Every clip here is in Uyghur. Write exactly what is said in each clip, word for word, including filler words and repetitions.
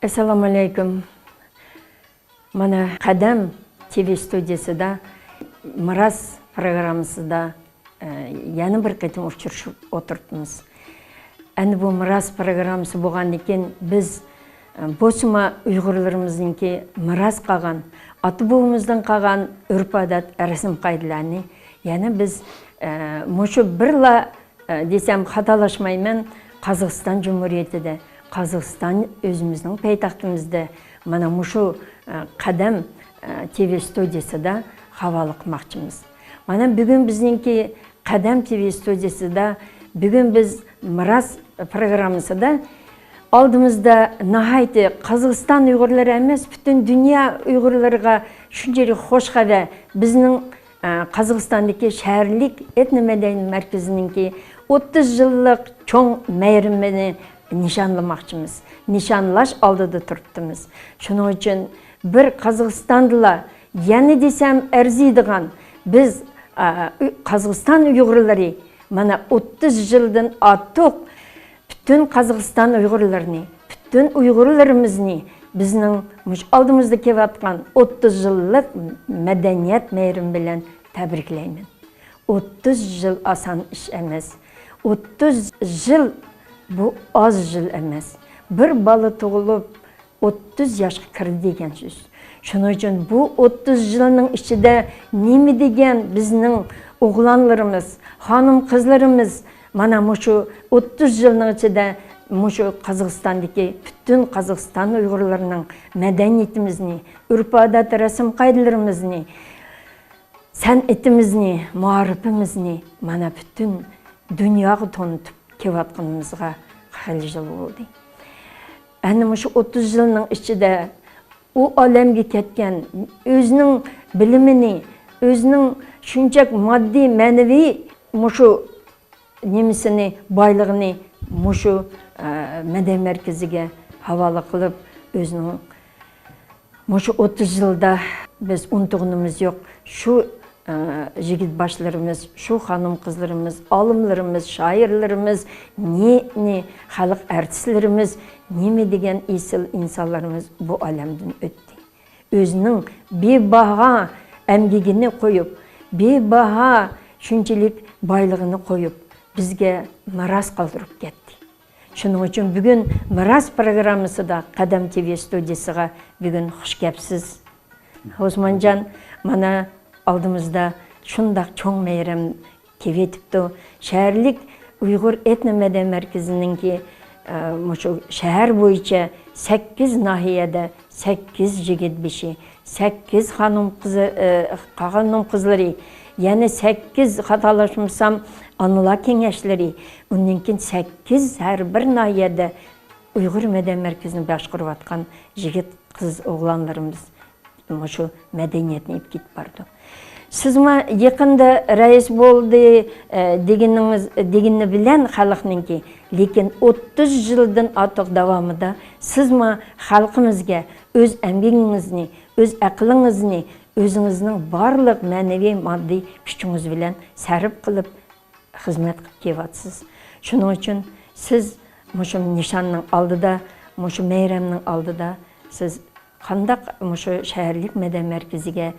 ئەسسالامۇئەلەيكۇم. مانا قەدەم تىۋى ستۇدىيىسىدا مىراس پروگراممىسىدا، ئە، يەنە بىر قېتىم ئۇچرىشىپ ئولتۇرۇپمىز. ئەمدى بۇ مىراس پروگراممىسى بولغاندىن كېيىن بىز، ئە، بولسىمۇ ئۇيغۇرلىرىمىزنىڭكى مىراس قالغان، ئاتا-بوۋىمىزدىن قالغان ئۆرپ-ئادەت، رەسىم-قائىدىلەرنى يەنە بىز، ئە، مۇشۇ بىرلا ئە، دېسەم خاتالاشمايمەن، قازاقىستان جۇمھۇرىيىتىدە، قازاقىستان ئۆزىمىزنىڭ پايتەختىمىزدە مانا مۇشۇ، ئە، قەدەم، ئە، تىۋى ستۇدىيىسىدا ھاۋالە قىلماقچىمىز. مانا بۈگۈن بىزنىڭكى قەدەم تىۋى ستۇدىيىسىدا بۈگۈن بىز مىراس پروگراممىسىدا ئالدىمىزدا ناھايىتى قازاقىستان ئۇيغۇرلىرى ئەمەس، پۈتۈن دۇنيا ئۇيغۇرلىرىغا شۇنچىلىك خۇش خەۋەر، بىزنىڭ ئە، قازاقىستاندىكى شەھەرلىك ئېتنو مەدەنىيەت مەركىزىنىڭكى ئوتتۇز يىللىق چوڭ مەيرىمىنى نىشانلىماقچىمىز. نىشانلاش ئالدىدا تۇرۇپتىمىز. شۇنىڭ ئۈچۈن بىر قازاقىستاندىلا يەنە دېسەم ئەرزىيدىغان بىز، ئە، ئۇ-، قازاقىستان ئۇيغۇرلىرى مانا ئوتتۇز يىلدىن ئارتۇق پۈتۈن قازاقىستان ئۇيغۇرلىرىنى، پۈتۈن ئۇيغۇرلىرىمىزنى بىزنىڭ مۇشۇ ئالدىمىزدا كېلىۋاتقان ئوتتۇز يىللىق مەدەنىيەت مەيرىمى بىلەن تەبرىكلەيمەن. ئوتتۇز يىل ئاسان ئىش ئەمەس. ئوتتۇز يىل بۇ ئاز يىل ئەمەس. بىر بالا تۇغۇلۇپ، ئوتتۇز ياشقا كىردى دېگەن سۆز. شۇنىڭ ئۈچۈن بۇ ئوتتۇز يىلنىڭ ئىچىدە نېمە دېگەن بىزنىڭ ئوغلانلىرىمىز، خانىم-قىزلىرىمىز مانا مۇشۇ ئوتتۇز يىلنىڭ ئىچىدە مۇشۇ قازاقىستاندىكى پۈتۈن قازاقىستان ئۇيغۇرلىرىنىڭ مەدەنىيىتىمىزنى، ئۆرپ-ئادەت، رەسىم-قائىدىلىرىمىزنى، سەنئىتىمىزنى، مائارىپىمىزنى مانا پۈتۈن دۇنياغا تونۇتۇپ كېلىۋاتقىنىمىزغا خېلى يىل بولدى. ئەنە مۇشۇ ئوتتۇز يىلنىڭ ئىچىدە ئۇ ئالەمگە كەتكەن، ئۆزىنىڭ بىلىمىنى، ئۆزىنىڭ شۇنچە ماددىي، مەنىۋى مۇشۇ نېمىسىنى، بايلىقىنى مۇشۇ، ئە، مەدەنىيەت مەركىزىگە ھاۋالە قىلىپ، ئۆزىنىڭ مۇشۇ ئوتتۇز يىلدا بىز ئۇنتۇغىنىمىز يوق. شۇ، ئە، يىگىت باشلىرىمىز، شۇ خانىم قىزلىرىمىز، ئالىملىرىمىز، شائىرلىرىمىز، نى، نى، خەلق ئارتىسلىرىمىز نېمە دېگەن ئېسىل ئىنسانلىرىمىز بۇ ئالەمدىن ئۆتتى. ئۆزىنىڭ بىباھا ئەمگىكىنى قويۇپ، بىباھا شۇنچىلىك بايلىقىنى قويۇپ، بىزگە مىراس قالدۇرۇپ كەتتى. شۇنىڭ ئۈچۈن بۈگۈن مىراس پروگراممىسىدا قەدەم تىۋى ستۇدىيىسىغا بۈگۈن خۇش كەپسىز. ئوسمانجان، مانا ئالدىمىزدا شۇنداق چوڭ مەيرەم كېلىۋېتىپتۇ. شەھەرلىك ئۇيغۇر ئېتنو مەدەنىيەت مەركىزىنىڭكى، ئە، مۇشۇ شەھەر بويىچە سەككىز ناھىيەدە سەككىز يىگىت بېشى، سەككىز خانىم قىزى، ئە، خانىم قىزلىرى، يەنە سەككىز، خاتالاشمىسام، ئانىلار كېڭەشلىرى، ئۇندىن كېيىن سەككىز، ھەر بىر ناھىيەدە ئۇيغۇر مەدەنىيەت مەركىزىنى باشقۇرۇۋاتقان يىگىت قىز ئوغلانلىرىمىز مۇشۇ مەدەنىيەتنى ئېلىپ كېتىپ بارىدۇ. سىزمۇ يېقىندا رەئىس بولدى، ئە، دېگىنىڭىز، دېگىنى بىلەن خەلقنىڭكى، لېكىن ئوتتۇز يىلدىن ئارتۇق داۋامىدا سىزمۇ خەلقىمىزگە ئۆز ئەمگىكىڭىزنى، ئۆز ئەقلىڭىزنى، ئۆزىڭىزنىڭ بارلىق مەنىۋى، ماددىي كۈچىڭىز بىلەن سەرپ قىلىپ، خىزمەت قىلىپ كېلىۋاتىسىز. شۇنىڭ ئۈچۈن سىز مۇشۇ نىشاننىڭ ئالدىدا، مۇشۇ مەيرەمنىڭ ئالدىدا سىز قانداق مۇشۇ شەھەرلىك مەدەنىيەت مەركىزىگە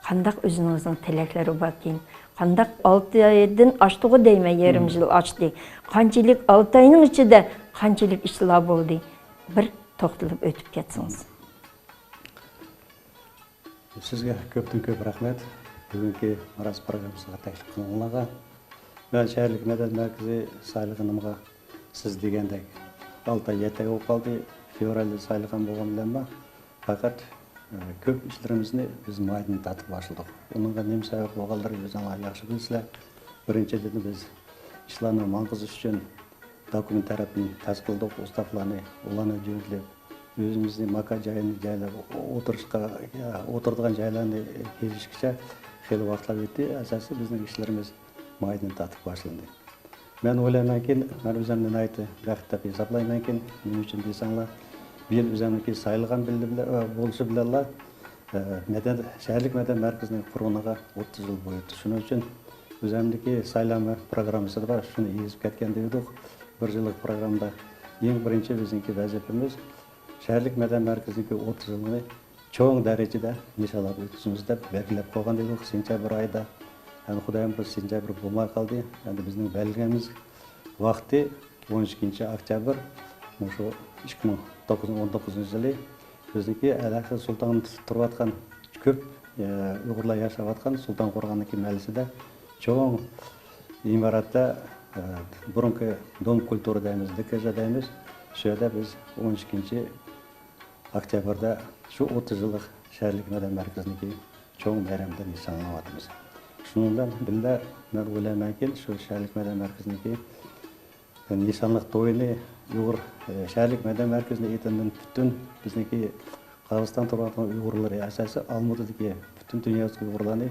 قانداق ئۆزىڭىزنىڭ تىلەكلىرى باركىن، قانداق ئالتە ئايدىن ئاشتىغۇ دەيمەن، يېرىم يىل ئاشتى. قانچىلىك ئالتە ئاينىڭ ئىچىدە قانچىلىك ئىشلار بولدى؟ بىر توختىلىپ ئۆتۈپ كەتسىڭىز. سىزگە كۆپتىن كۆپ رەھمەت، بۈگۈنكى مىراس پروگراممىسىغا تەكلىپ قىلغىنىڭلارغا. مەن شەھەرلىك مەدەنىيەت مەركىزى سايلىغىنىمغا، سىز دېگەندەك، ئالتە ئاي، يەتتە ئاي بولۇپ قالدى. فېۋرالدا سايلىغان بولغان بىلەن بار. پەقەت، ئە، كۆپ ئىشلىرىمىزنى بىز مايدىن تارتىپ باشلىدۇق. ئۇنىڭغا نېمە سەۋەب بولغانلىرىنى ئۆزۈڭلار ياخشى بىلىسىلەر. بىرىنچىدىن، بىز ئىشلارنى ماڭغۇزۇش ئۈچۈن دوكۇمېنت تەرەپتىن تەستىقلىدۇق، ئۇستازلارنى، ئۇلارنى جۈملىلەپ، ئۆزىمىزنى ماكان جايىنى جايلاپ، ئولتۇرۇشقا، ئولتۇرىدىغان جايلارنى كېلىشكىچە خېلى ۋاقىتلار ئۆتتى. ئاساسىي بىزنىڭ ئىشلىرىمىز مايدىن تارتىپ باشلاندى. مەن ئويلايمەنكى، مەن ئۆزۈمنى ناھايىتى بەختلىك دەپ ھېسابلايمەنكى، نېمە ئۈچۈن دېسەڭلار، بۇ يىل ئۆزۈمنىڭكى سايلىغان بىللە بىلەن، بولۇشى بىلەنلا، ئە، مەدەن-، شەھەرلىك مەدەنىيەت مەركىزىنىڭ قۇرۇلغىنىغا ئوتتۇز يىل بولۇپتۇ. شۇنىڭ ئۈچۈن ئۆزۈمنىڭكى سايلام پروگراممىسىدا بار، شۇنى يېزىپ كەتكەن ئىدۇق. بىر يىللىق پروگراممىدا ئەڭ بىرىنچى بىزنىڭكى ۋەزىپىمىز شەھەرلىك مەدەنىيەت مەركىزىنىڭكى ئوتتۇز يىللىقىنى چوڭ دەرىجىدە نىشانلاپ ئۆتكۈزىمىز دەپ بەلگىلەپ قويغان ئىدۇق سېنتەبىر ئايدا. ئەمما خۇدايىم بۇ سېنتەبىر بولماي قالدى. ئەمدى بىزنىڭ بەلگىلىگەنىمىز ۋاقتى ئون ئىككىنچى ئۆكتەبىر، مۇشۇ ئىككى مىڭ توققۇز، ئون توققۇزىنچى يىلى بىزنىڭكى ھەلەقى سۇلتان تۇرۇۋاتقان كۆپ، ئە، ئۇيغۇرلار ياشاۋاتقان سۇلتان قورغاندىكى مەھەللىسىدە چوڭ ئىمارەتتە، ئە، بۇرۇنقى دوم كۇلتۇرا دەيمىز، دېكاژا دەيمىز، شۇ يەردە بىز ئون ئىككىنچى ئۆكتەبىردە شۇ ئوتتۇز يىللىق شەھەرلىك مەدەنىيەت مەركىزىنىڭكى چوڭ بايرىمىدا نىشانلاۋاتىمىز. شۇنىڭ بىلەن بىللە، مەن ئويلايمەنكى، شۇ شەھەرلىك مەدەنىيەت مەركىزىنىڭكى نىشانلىق تويىنى ئۇيغۇر، ئە، شەھەرلىك مەدەنىيەت مەركىزىنى ئېيتىمدىن پۈتۈن بىزنىڭكى قازاقىستان تۇرۇۋاتقان ئۇيغۇرلىرى، ئاساسىي ئالمۇتىدىكى پۈتۈن دۇنيا ئۇيغۇرلارنى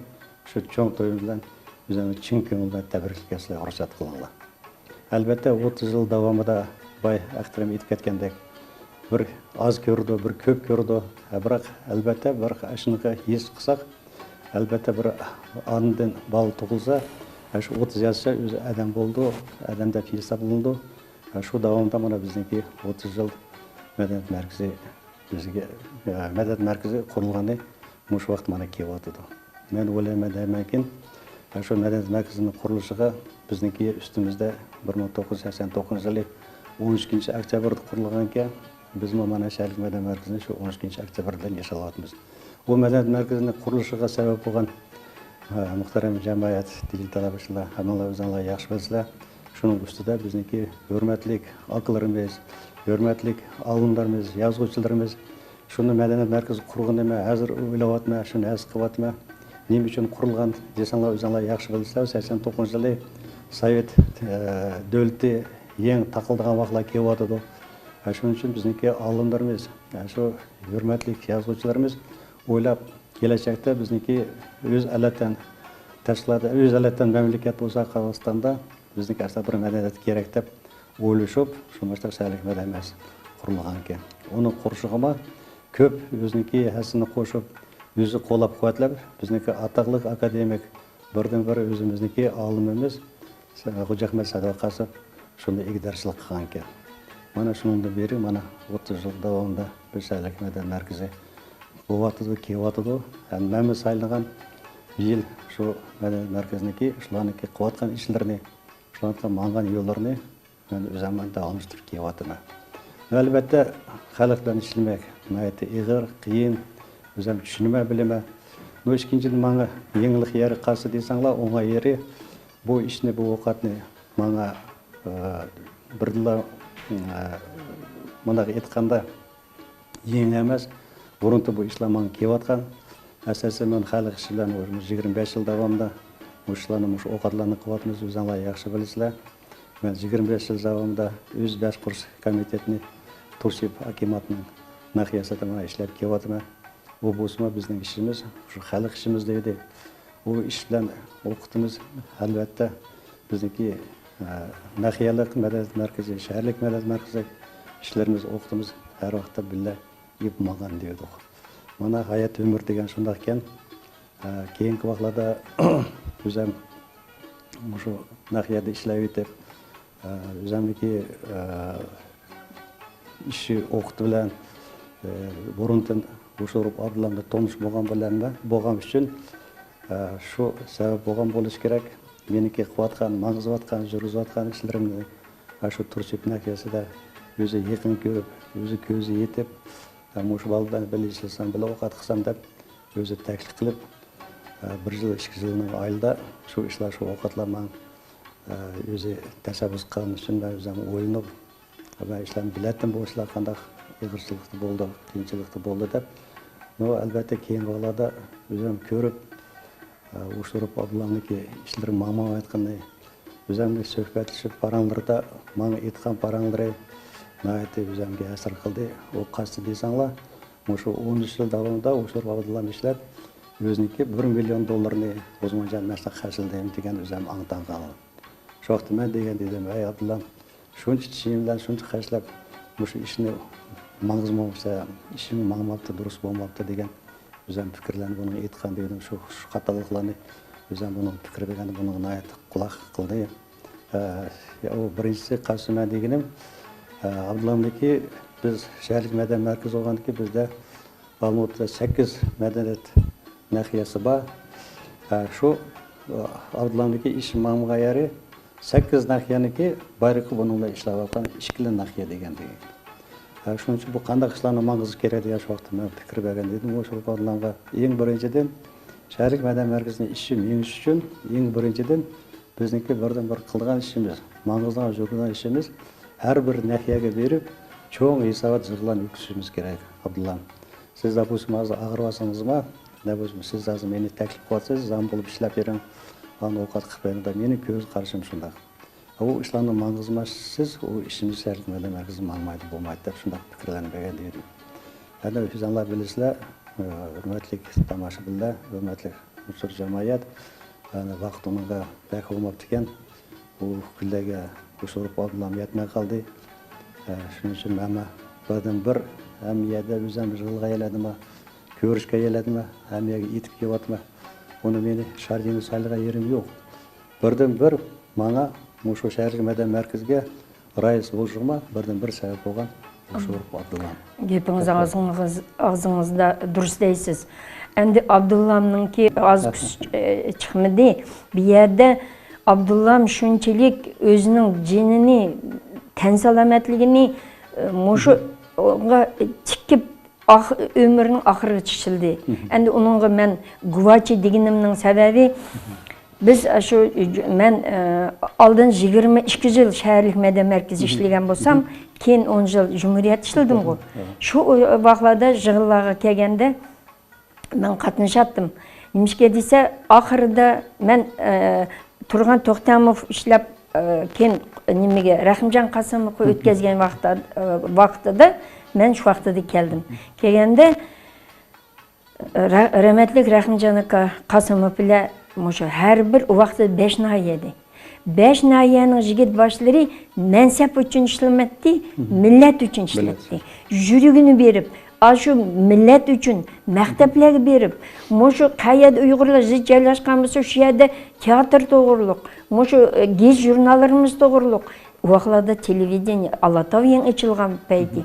شۇ چوڭ تويىمىز بىلەن ئۆزۈڭلارنى چىن كۆڭۈلدىن تەبرىكلەشكە رۇخسەت قىلىڭلار. ئەلۋەتتە، ئوتتۇز يىل داۋامىدا باي ئەختىرىم ئېيتىپ كەتكەندەك، بىر ئاز كۆرىدۇ، بىر كۆپ كۆرىدۇ. ھە، بىراق، ئەلۋەتتە، بىر ئاشۇنىڭغا ھېس قىلساق، ئەلۋەتتە، بىر ئانىدىن بالا تۇغۇلسا، ھە، شۇ ئوتتۇز ياشىسا ئۆزى ئادەم بولىدۇ، ئادەم دەپ ھېسابلىنىدۇ. ھە، شۇ داۋامدا مانا بىزنىڭكى ئوتتۇز يىل مەدەنىيەت مەركىزى بىزگە، ئە، مەدەنىيەت مەركىزى قۇرۇلغىنى مۇشۇ ۋاقىت مانا كېلىۋاتىدۇ. مەن ئويلايمەن دەيمەنكىن، شۇ مەدەنىيەت مەركىزىنىڭ قۇرۇلۇشىغا بىزنىڭكى ئۈستىمىزدە بىر مىڭ توققۇز يۈز سەكسەن توققۇزىنچى يىلى ئون ئىككىنچى ئۆكتەبىردە قۇرۇلغانكەن، بىزمۇ مانا شەھەرلىك مەدەنىيەت مەركىزىنى شۇ ئون ئىككىنچى ئۆكتەبىردىن ياشاۋاتىمىز. بۇ مەدەنىيەت مەركىزىنىڭ قۇرۇلۇشىغا سەۋەب بولغان، ئە، مۇھتەرەم جامائەت، دىلى تالابىچىلار، ھەممىڭلار ئۆزۈڭلار ياخشى بىلىسىلەر. شۇنىڭ ئۈستىدە بىزنىڭكى ھۆرمەتلىك ئاكىلىرىمىز، ھۆرمەتلىك ئالىملىرىمىز، يازغۇچىلىرىمىز، شۇنى مەدەنىيەت مەركىزى قۇرغىنى مەن ھازىر ئويلاۋاتىمەن، شۇنى ھەس قىلىۋاتىمەن. نېمە ئۈچۈن قۇرۇلغان دېسەڭلار، ئۆزۈڭلار ياخشى بىلىسىلەر، سەكسەن توققۇزىنچى يىلى سوۋېت، ئە، دۆلىتى يېڭى تاقىلىدىغان ۋاقىتلار كېلىۋاتىدۇ. ھە، شۇنىڭ ئۈچۈن بىزنىڭكى ئالىملىرىمىز، ھە، شۇ ھۆرمەتلىك يازغۇچىلىرىمىز ئويلاپ، كېلەچەكتە بىزنىڭكى ئۆز ئەلەتەن تەشكىلاتى، ئۆز ئەلەتەن مەملىكەت بولسا قازاقىستاندا، بىزنىڭكى ئەسلى بىر مەدەنىيەت كېرەك دەپ ئويلىشىپ، شۇ مۇشۇنداق شەھەرلىك مەدەنىيەت مەركىزى قۇرۇلغانىكەن. ئۇنىڭ قۇرۇشىغىمۇ كۆپ ئۆزىنىڭكى ھەسسىسىنى قوشۇپ، ئۆزى قوللاپ-قۇۋۋەتلەپ، بىزنىڭكى ئاتاقلىق ئاكادېمىك، بىردىنبىر ئۆزىمىزنىڭكى ئالىمىمىز خوجا ئەخمەت سەدىقاسوف شۇندا ئىگىدارچىلىق قىلغانىكەن. مانا شۇنىڭدىن بېرى، مانا ئوتتۇز يىل داۋامىدا بىر شەھەرلىك مەدەنىيەت مەركىزى بولۇۋاتىدۇ، كېلىۋاتىدۇ. ھەم مەنمۇ سايلىنغان بىر يىل شۇ مەدەنىيەت مەركىزىنىڭكى شۇلارنىڭكى قىلىۋاتقان ئىشلىرىنى، شۇلارنىڭكى ماڭغان يوللىرىنى مەن ئۆزۈم داۋاملاشتۇرۇپ كېلىۋاتىمەن. ئەلۋەتتە، خەلق بىلەن ئىشلىمەك ناھايىتى ئېغىر، قىيىن. ئۆزۈم چۈشىنىمەن، بىلىمەن. بۇ ئىككىنچىدىن، ماڭا يېڭىلىق يېرى قايسى دېسەڭلار، ئوڭاي يېرى، بۇ ئىشنى، بۇ ئوقەتنى ماڭا، ئە، بىردىنلا، ئە، مۇنداق ئېيتقاندا، يېڭى ئەمەس. بۇرۇنتۇ بۇ ئىشلار ماڭا كېلىۋاتقان. ئەساسەن، مەن خەلق ئىشى بىلەن مۇشۇ يىگىرمە بەش يىل داۋامىدا مۇشۇ ئىشلارنى، مۇشۇ ئوقەتلەرنى قىلىۋاتىمىز. ئۆزۈڭلار ياخشى بىلىسىلەر. مەن يىگىرمە بەش يىل داۋامىدا ئۆز بەش قۇرۇش كومىتېتىنى تۇرسىيىپ ئاكىماتنىڭ ناھىيەسىدە مانا ئىشلەپ كېلىۋاتىمەن. ئۇ بولسىمۇ بىزنىڭ ئىشىمىز، شۇ خەلق ئىشىمىز دەيدۇ. ئۇ ئىش بىلەن ئوقۇتىمىز. ئەلۋەتتە، بىزنىڭكى، ئە، ناھىيەلىك مەدەنىيەت مەركىزى، شەھەرلىك مەدەنىيەت مەركىزى ئىشلىرىمىز، ئوقۇتىمىز ھەر ۋاقىتتا بىللە ئېلىپ ماڭغان دېيىدۇ. مانا، ھايات ئۆمۈر دېگەن شۇنداق ئىكەن. ئە، كېيىنكى ۋاقىتلاردا ئۆزۈم مۇشۇ ناھىيەدە ئىشلەۋېتىپ، ئە، ئۆزۈمنىڭكى، ئە، ئىشى ئوقۇتى بىلەن، ئە، بۇرۇندىن ھوشۇر ئابدۇللامدا تونۇش بولغان بىلەن، بولغان ئۈچۈن، ئە، شۇ سەۋەب بولغان بولۇشى كېرەك. مېنىڭكى قىلىۋاتقان، ماڭغۇزۇۋاتقان، يۈرگۈزۈۋاتقان ئىشلىرىمنى، ئە، شۇ تۇرسىيىپ ناھىيەسىدە ئۆزى يېقىن كۆرۈپ، ئۆزى كۆزى يېتىپ، ئە، مۇشۇ بالا بىلەن بىللە ئىشلىسەم، بىللە ئوقەت قىلسام دەپ ئۆزى تەكلىپ قىلىپ، ئە، بىر يىل، ئىككى يىلنىڭ ئايىدا شۇ ئىشلار، شۇ ئوقەتلەر ماڭا، ئە، ئۆزى تەشەببۇس قىلغىنى ئۈچۈن مەن ئۆزۈم ئويلىنىپ، مەن ئىشلارنى بىلەتتىم، بۇ ئىشلار قانداق ئېغىرچىلىقتا بولدى، قىيىنچىلىقتا بولدى دەپ. ئۇ، ئەلۋەتتە، كېيىنكى ۋاقىتلاردا ئۆزۈم كۆرۈپ، ئە، ئۇشتۇرۇپ ئابدۇللانىڭكى ئىشلىرى ماڭمايۋاتقىنىنى، ئۆزۈمگە سۆھبەتلىشىپ پاراڭلىرىدا ماڭا ئېيتقان پاراڭلىرى ناھايىتى ئۆزۈمگە تەسىر قىلدى. ئۇ قايسى دېسەڭلار، مۇشۇ ئون ئۈچ يىل داۋامىدا ئۇشتۇرۇپ ئابدۇللام ئىشلەپ، ئۆزىنىڭكى بىر مىليون دوللىرىنى ئوزمانجان مەسلىھەت خەجلىدىم دېگەن ئۆزۈم ئاڭ تاڭ قالغان. شۇ ۋاقىتتا مەن دېگەن ئىدىم، ئەي ئابدۇللام، شۇنچە چىشىم بىلەن شۇنچە خەجلەپ مۇشۇ ئىشنى ماڭغۇزمىغۇچە، ئىشىڭ ماڭماپتۇ، دۇرۇس بولماپتۇ دېگەن ئۆزۈم پىكىرلەرنى بۇنىڭغا ئېيتقان دېگىنىم شۇ، شۇ قاتارلىقلارنى ئۆزۈم بۇنىڭ پىكىر بەرگەندە بۇنىڭغا ناھايىتى قۇلاق قىلدى. ئە، يا، ئۇ بىرىنچىسى قايسى مەن دېگىنىم، ئە، ئابدۇللامدىكى بىز شەھەرلىك مەدەنىيەت مەركىزى بولغاندىكىن، بىزدە بامۇتتا سەككىز مەدەنىيەت ناھىيەسى بار. ھە، شۇ، ئابدۇللامدىكى ئىش ماڭمىغان يېرى، سەككىز ناھىيەنىڭكى بايرىقى بۇنىڭ بىلەن ئىشلەۋاتقان ئىككىلا ناھىيە دېگەن دېگەن. ھە، شۇنىڭ ئۈچۈن بۇ قانداق ئىشلارنى ماڭغۇزۇش كېرەك دېگەن شۇ ۋاقىتتا مەن پىكىر بەرگەن ئىدىم. مۇشۇ ئابدۇللامغا ئەڭ بىرىنچىدىن، شەھەرلىك مەدەنىيەت مەركىزىنىڭ ئىشى مېڭىش ئۈچۈن ئەڭ بىرىنچىدىن، بىزنىڭكى بىردىن بىر قىلىدىغان ئىشىمىز، ماڭغۇزىدىغان، يۈرگۈزىدىغان ئىشىمىز، ھەر بىر ناھىيەگە بېرىپ، چوڭ ھېسابات يىغىنلارنى ئۆتكۈزۈشىمىز كېرەك، ئابدۇللام. سىز، داپۇسىم، ھازىر ئاغرىۋالسىڭىزمۇ، داپۇسىم، سىز ھازىر مېنى تەكلىپ قىلىۋاتىسىز، زام بولۇپ ئىشلەپ بېرىڭ، ئانا ئوقەت قىلىپ بېرىڭ دەپ، مېنىڭ كۆز قارىشىم شۇنداق. ئۇ ئىشلارنى ماڭغۇزماسىز، ئۇ ئىشىمىز شەھەرلىك مەدەنىيەت مەركىزى ماڭمايدۇ، بولمايدۇ دەپ شۇنداق پىكىرلەرنى بەرگەن ئىدىم. ئەنە ئۆزۈڭلار بىلىسىلەر، ھۆرمەتلىك تاماشىبىنلار، ھۆرمەتلىك مۇشۇ جامائەت، ئەنە ۋاقىت ئۇنىڭغا بەك بولماپتىكەن. بۇ كۈنلەرگە مۇشۇ ئابدۇللام يەتمەي قالدى. ئە، شۇنىڭ ئۈچۈن مەنمۇ بىردىن بىر ھەممە يەردە ئۆزۈم يىغىلغان يەرلەردىمۇ، كۆرۈشكەن يەرلەردىمۇ ھەممە يەرگە ئېيتىپ كېلىۋاتىمەن. ئۇنى مېنى شارجىنى سايلىغان يېرىم يوق. بىردىن بىر ماڭا مۇشۇ شەھەرلىك مەدەنىيەت مەركىزىگە رەئىس بولۇشۇما بىردىن بىر سەۋەب بولغان مۇشۇ ئابدۇللام. گېپىڭىز ئاغزىڭىز، ئاغزىڭىزدا دۇرۇس دەيسىز. ئەمدى ئابدۇللامنىڭكى ئاز چىقمىدى. بۇ يەردە ئابدۇللام شۇنچىلىك ئۆزىنىڭ جېنىنى، تەن سالامەتلىكىنى، ئە، مۇشۇغا تىكىپ، ئاخ-، ئۆمرىنىڭ ئاخىرىغىچە ئىشلىدى. ئەمدى ئۇنىڭغا مەن گۇۋاچى دېگىنىمنىڭ سەۋەبى، بىز شۇ، مەن، ئە، ئالدىن يىگىرمە ئىككى يىل شەھەرلىك مەدەنىيەت مەركىزى ئىشلىگەن بولسام، كېيىن ئون يىل جۇمھۇرىيەت ئىشلىدىمغۇ. شۇ ۋاقىتلاردا يىغىنلارغا كەلگەندە، مەن قاتنىشاتتىم. نېمىشقا دېسە، ئاخىرىدا مەن، ئە، تۇرغان توختاموف ئىشلەپ، ئە، كېيىن نېمىگە، رەھىمجان قاسىموۋقا ئۆتكەزگەن ۋاقىتتا، ئە، ۋاقتىدا مەن شۇ ۋاقتىدا كەلدىم. كەلگەندە، رە-، رەھمەتلىك رەھىمجان ئاكا قاسىموف بىلەن مۇشۇ ھەر بىر ئۇ ۋاقتىدا بەش ناھىيە ئىدى. بەش ناھىيەنىڭ يىگىت باشلىرى مەنسەپ ئۈچۈن ئىشلىمەتتى، مىللەت ئۈچۈن ئىشلەتتى. يۈرىكىنى بېرىپ، ئاشۇ مىللەت ئۈچۈن مەكتەپلەرگە بېرىپ، مۇشۇ قەيەردە ئۇيغۇرلار زىچ جايلاشقان بولسا، شۇ يەردە تىياتىر توغرۇلۇق، مۇشۇ، ئە، گېزىت ژۇرناللىرىمىز توغرۇلۇق، ئۇ ۋاقىتلاردا تېلېۋىدېنىيە ئالاتاۋ يېڭى ئېچىلغان پەيتى.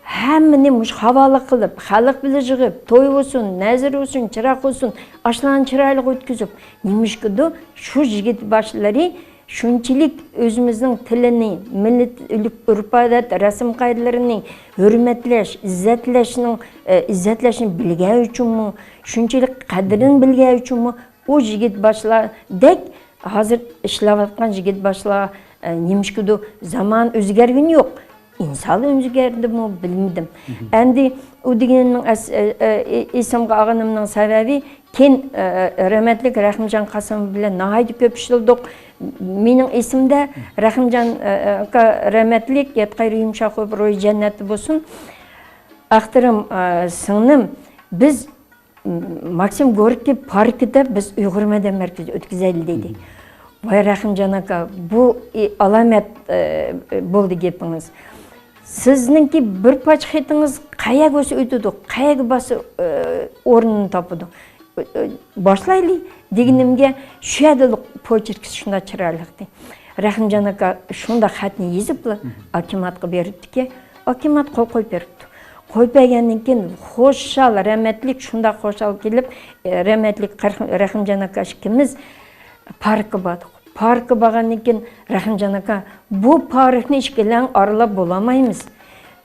ھەممىنى مۇشۇ ھاۋالە قىلىپ، خەلق بىلەن يىغىپ، توي بولسۇن، نەزىر بولسۇن، چىراغ بولسۇن، ئاشۇلارنى چىرايلىق ئۆتكۈزۈپ، نېمىشقىدۇ شۇ يىگىت باشلىرى شۇنچىلىك ئۆزىمىزنىڭ تىلىنى، مىللەت، ئۆرپ-ئادەت، رەسىم-قائىدىلىرىنى ھۆرمەتلەش، ئىززەتلەشنىڭ، ئە، ئىززەتلەشنى بىلگەن ئۈچۈنمۇ، شۇنچىلىك قەدرىنى بىلگەن ئۈچۈنمۇ، ئۇ يىگىت باشلاردەك ھازىر ئىشلەۋاتقان يىگىت باشلار، ئە، نېمىشقىدۇ زامان ئۆزگەرگىنى يوق. ئىنسان ئۆزگەردىمۇ بىلمىدىم. ئەمدى ئۇ دېگىنىمنىڭ ئەس-، ئە، ئە، ئېسىمگە ئالغىنىمنىڭ سەۋەبى، كېيىن، ئە، ئە، رەھمەتلىك رەھىمجان قاسىموف بىلەن ناھايىتى كۆپ ئىشلىدۇق. مېنىڭ ئېسىمدە رەھىمجان، ئە، ئە، ئاكا رەھمەتلىك، ياتقان يېرى يۇمشاق بولۇپ، روھى جەننەتتە بولسۇن. ئاختىرىم، ئە، سىڭلىم، بىز ماكسىم گوركىي پاركىدا بىز ئۇيغۇر مەدەنىيەت مەركىزى ئۆتكۈزەيلى دېدى. ۋاي رەھىمجان ئاكا، بۇ ئى-، ئالامەت، ئى، بولدى گېپىڭىز. سىزنىڭكى بىر پارچە خېتىڭىز قەيەرگە بولسا ئۆتىدۇ، قەيەرگە بارسا، ئى، ئورنىنى تاپىدۇ. ئى، ئى، باشلايلى دېگىنىمگە شۇ يەردىلا پوچېركىسى شۇنداق چىرايلىقتى. رەھىمجان ئاكا شۇنداق خەتنى يېزىپلا ئاكىماتقا بېرىپتىكەن. ئاكىمات قول قويۇپ بېرىپتۇ. قويۇپ بەرگەندىن كېيىن خۇشال، رەھمەتلىك شۇنداق خۇشال كېلىپ، ئە، رەھمەتلىك قەرخ-، رەھىمجان ئاكا ئىككىمىز پاركقا باردۇق. پاركقا بارغاندىن كېيىن رەھىمجان ئاكا، بۇ پاركنى ئىككىلەڭ ئارىلاپ بولالمايمىز.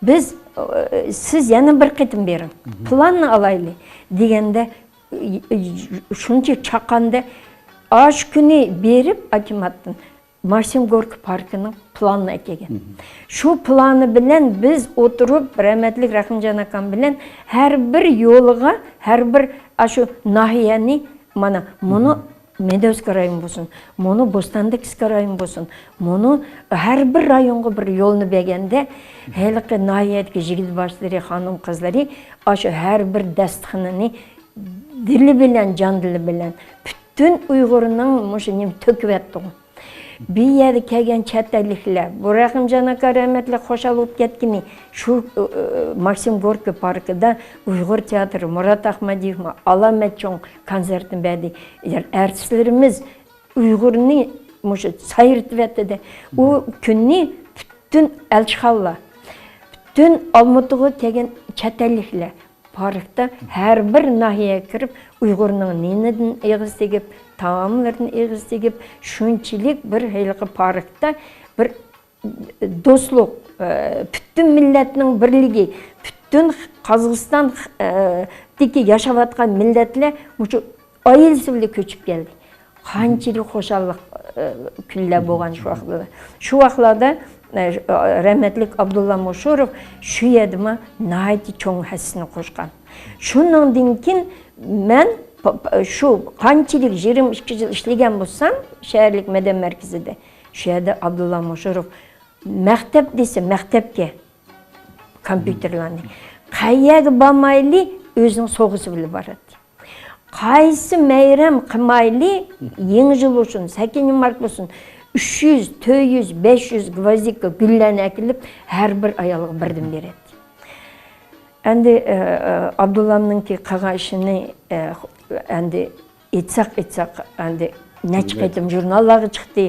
بىز، ئە، سىز يەنە بىر قېتىم بېرىڭ، پىلاننى ئالايلى دېگەندە، ئى، ئى، شۇنچە چاققاندا، ئاشۇ كۈنى بېرىپ ئاكىماتتىن ماكسىم گوركىي پاركىنىڭ پىلانىنى ئەكەلگەن. شۇ پىلانى بىلەن بىز ئولتۇرۇپ، رەھمەتلىك رەھىمجان ئاكام بىلەن ھەر بىر يولىغا، ھەر بىر ئاشۇ ناھىيەنى، مانا، مۇنۇ مېدوۋسكىي رايون بولسۇن، مۇنۇ بوستاندېكسكىي رايون بولسۇن، مۇنۇ ھەر بىر رايونغا بىر يولنى بەرگەندە، ھېلىقى ناھىيەدىكى يىگىت باشلىرى، خانىم قىزلىرى ئاشۇ ھەر بىر داستىخىنىنى دىلى بىلەن، جان دىلى بىلەن پۈتۈن ئۇيغۇرنىڭ مۇشۇ نېمە تۆكۈۋەتتىغۇ. بۇ يەرگە كەلگەن چەت ئەللىكلەر، بۇ رەھىمجان ئاكا رەھمەتلىك خۇشال بولۇپ كەتكىنى، شۇ، ئۇ، ئۇ، ماكسىم گوركىي پاركىدا ئۇيغۇر تېئاتىرى، مۇرات ئاخمەدىيېۋمۇ، ئالامەت چوڭ كونسېرتنى بەردى. ئارتىسلىرىمىز ئۇيغۇرنى مۇشۇ سايرىتىۋەتتى-دە. ئۇ كۈننى پۈتۈن ئەلچىخانىلار، پۈتۈن ئالمۇتىغا كەلگەن چەت ئەللىكلەر پاركتا ھەر بىر ناھىيەگە كىرىپ، ئۇيغۇرنىڭ نېنىدىن ئېغىز تېگىپ، تائاملىرىدىن ئېغىز تېگىپ، شۇنچىلىك بىر ھېلىقى پاركتا بىر دوستلۇق، ئە، پۈتۈن مىللەتنىڭ بىرلىكى، پۈتۈن قازاقىستان، ئە، دىكى ياشاۋاتقان مىللەتلەر مۇشۇ ئائىلىسى بىلەن كۆچۈپ كەلدى. قانچىلىك خۇشاللىق، ئە، كۈنلەر بولغان شۇ ۋاقىتلاردا. شۇ ۋاقىتلاردا، ئە، رەھمەتلىك ئابدۇللا مۇشۇروف شۇ يەردىمۇ ناھايىتى چوڭ ھەسسىسىنى قوشقان. شۇنىڭدىن كېيىن مەن پ-، پ-، شۇ قانچىلىك يىگىرمە ئىككى يىل ئىشلىگەن بولسام، شەھەرلىك مەدەنىيەت مەركىزىدە، شۇ يەردە ئابدۇللا مۇشۇروف مەكتەپ دېسە، مەكتەپكە كومپيۇتېرلارنى، قەيەرگە بارمايلى، ئۆزىنىڭ سوغىسى بىلەن باراتتى. قايسى مەيرەم قىلمايلى، يېڭى يىل بولسۇن، سەككىزىنچى مارت بولسۇن، ئۈچ يۈز، تۆت يۈز، بەش يۈز گۋوزدىكا گۈللەرنى ئەكېلىپ، ھەر بىر ئايالغا بىردىن بېرەتتى. ئەندى، ئە، ئە، ئابدۇللامنىڭكى قىلغان ئىشىنى، ئە، ئەندى ئېيتساق، ئېيتساق، ئەندى نەچچە قېتىم ژۇرناللارغا چىقتى.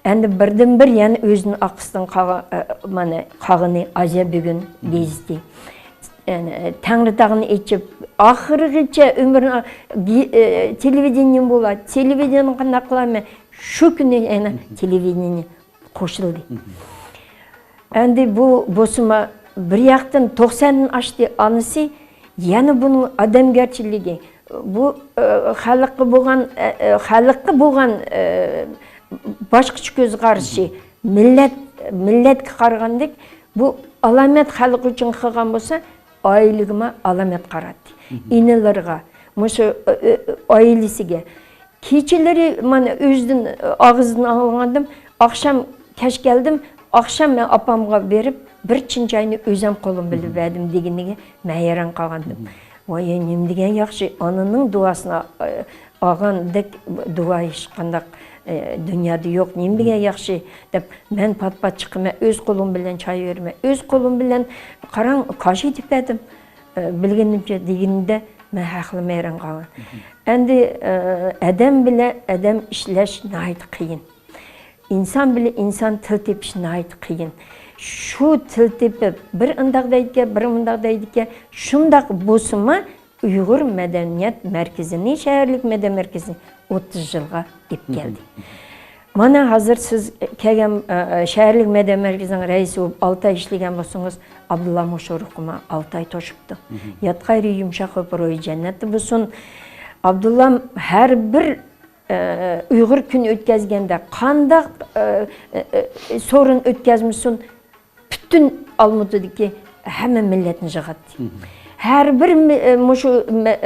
ئەندى بىردىنبىر يەنە ئۆزىنىڭ ئارقىسىدىن قالغان، ئە، مانا، قالغىنى ئازيا بۈگۈن گېزىتى. يەنى، تەڭرىتاغنى ئېچىپ، ئاخىرغىچە ئۆمرىنى گې-، ئە، تېلېۋىدېنىيە بولا، تېلېۋىدېنىيەنى قانداق قىلارمەن؟ شۇ كۈنى يەنە تېلېۋىدېنىيە قوشۇلدى. ئەندى بۇ بولسىمۇ بىر ياقتىن توقساندىن ئاشتى ئانىسى، يەنە بۇنىڭ ئادەمگەرچىلىكى، بۇ، ئە، خەلققە بولغان، ئە، ئە، خەلققە بولغان، ئە، باشقىچە كۆز قارىشى، مىللەت، مىللەتكە قارىغاندەك، بۇ ئالامەت خەلق ئۈچۈن قىلغان بولسا، ئائىلىگىمۇ ئالامەت قاراتتى. ئىنىلىرىغا، مۇشۇ، ئە، ئە، ئائىلىسىگە، كېچىلىرى مانا ئۆزىدىن، ئاغزىدىن ئاڭلىغانىدىم، ئاخشام كەچ كەلدىم، ئاخشام مەن ئاپامغا بېرىپ، بىر چىن چاينى ئۆزۈم قولۇم بىلەن بەردىم دېگىنىگە مەن ھەيران قالغانىدىم. ۋاي، نېمە دېگەن ياخشى، ئانىنىڭ دۇئاسىنى، ئە، ئالغاندەك دۇئا ھېچقانداق، ئە، دۇنيادا يوق، نېمە دېگەن ياخشى دەپ، مەن پات-پات چىقىمەن، ئۆز قولۇم بىلەن چاي بېرىمەن، ئۆز قولۇم بىلەن، قاراڭ، كاژ ئېتىپ بەردىم، ئە، بىلگىنىمچە دېگىنىدە، مەن ھەقلىمەن ھەيران قالغان. ئەندى، ئە، ئادەم بىلەن ئادەم ئىشلەش ناھايىتى قىيىن. ئىنسان بىلەن ئىنسان تىل تېپىش ناھايىتى قىيىن. شۇ تىل تېپىپ، بىر ئۇنداق دەيدىكەن، بىر مۇنداق دەيدىكەن، شۇنداق بولسىمۇ، ئۇيغۇر مەدەنىيەت مەركىزىنى، شەھەرلىك مەدەنىيەت مەركىزىنى ئوتتۇز يىلغا ئېلىپ كەلدى. مانا ھازىر سىز كەلگەن، ئە، ئە، شەھەرلىك مەدەنىيەت مەركىزىنىڭ رەئىسى بولۇپ ئالتە ئاي ئىشلىگەن بولسىڭىز، ئابدۇللا مۇشۇروفقىمۇ ئالتە ئاي توشۇپتۇ. ياتقان يېرى يۇمشاق بولۇپ، روھى جەننەتتە بولسۇن. ئابدۇللام ھەر بىر، ئە، ئۇيغۇر كۈنى ئۆتكەزگەندە قانداق، ئە، ئە، ئە، سورۇن ئۆتكەزمىسۇن، پۈتۈن ئالمۇتىدىكى ھەممە مىللەتنى يىغاتتى. ھەر بىر مۇ-، مۇشۇ مە-،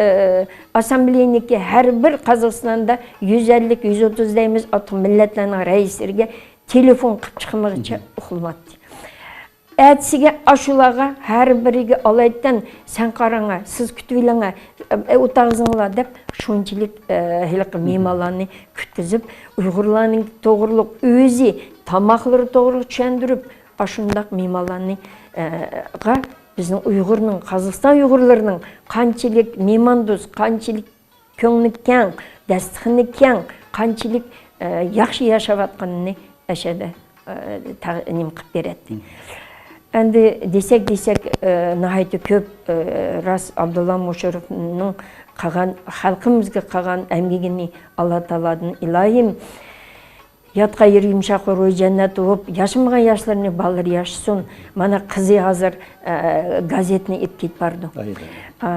ئاسسامبلېيىنىڭكى ھەر بىر قازاقىستاندا يۈز ئەللىك، يۈز ئوتتۇز دەيمىز، ئاتۇق مىللەتلەرنىڭ رەئىسلىرىگە تېلېفون قىلىپ چىقمىغىچە ئۇخلىماتتى. ئەتىسىگە ئاشۇلارغا ھەر بىرىگە ئالايىتەن، سەن قاراڭا، سىز كۈتۈۋېلىڭە، ئە، ئولتۇرغۇزۇڭلار دەپ شۇنچىلىك، ئە، ھېلىقى مېھمانلارنى كۈتكۈزۈپ، ئۇيغۇرلارنىڭ توغرۇلۇق ئۆزى تاماقلىرى توغرۇلۇق چۈشەندۈرۈپ، ئاشۇنداق مېھمانلارنى، ئە، غا بىزنىڭ ئۇيغۇرنىڭ، قازاقىستان ئۇيغۇرلىرىنىڭ قانچىلىك مېھماندوست، قانچىلىك كۆڭلى كەڭ، داستىخىنى كەڭ، قانچىلىك، ئە، ياخشى ياشاۋاتقىنىنى ئەشەدە، ئە، تە-، نېمە قىلىپ بېرەتتى. ئەندى دېسەك، دېسەك، ئە، ناھايىتى كۆپ، ئە، راست ئابدۇللا مۇشۇروفنىڭ قىلغان، خەلقىمىزگە قىلغان ئەمگىكىنى ئاللا تائالادىن ئىلاھىم، ياتقان يېرى يۇمشاق، روھى جەننەت بولۇپ، ياشىمىغان ياشلىرىنى بالىلىرى ياشىسۇن. مانا قىزى ھازىر، ئە، گازېتنى ئېلىپ كېتىپ بارىدۇ. ئايدا. ئا،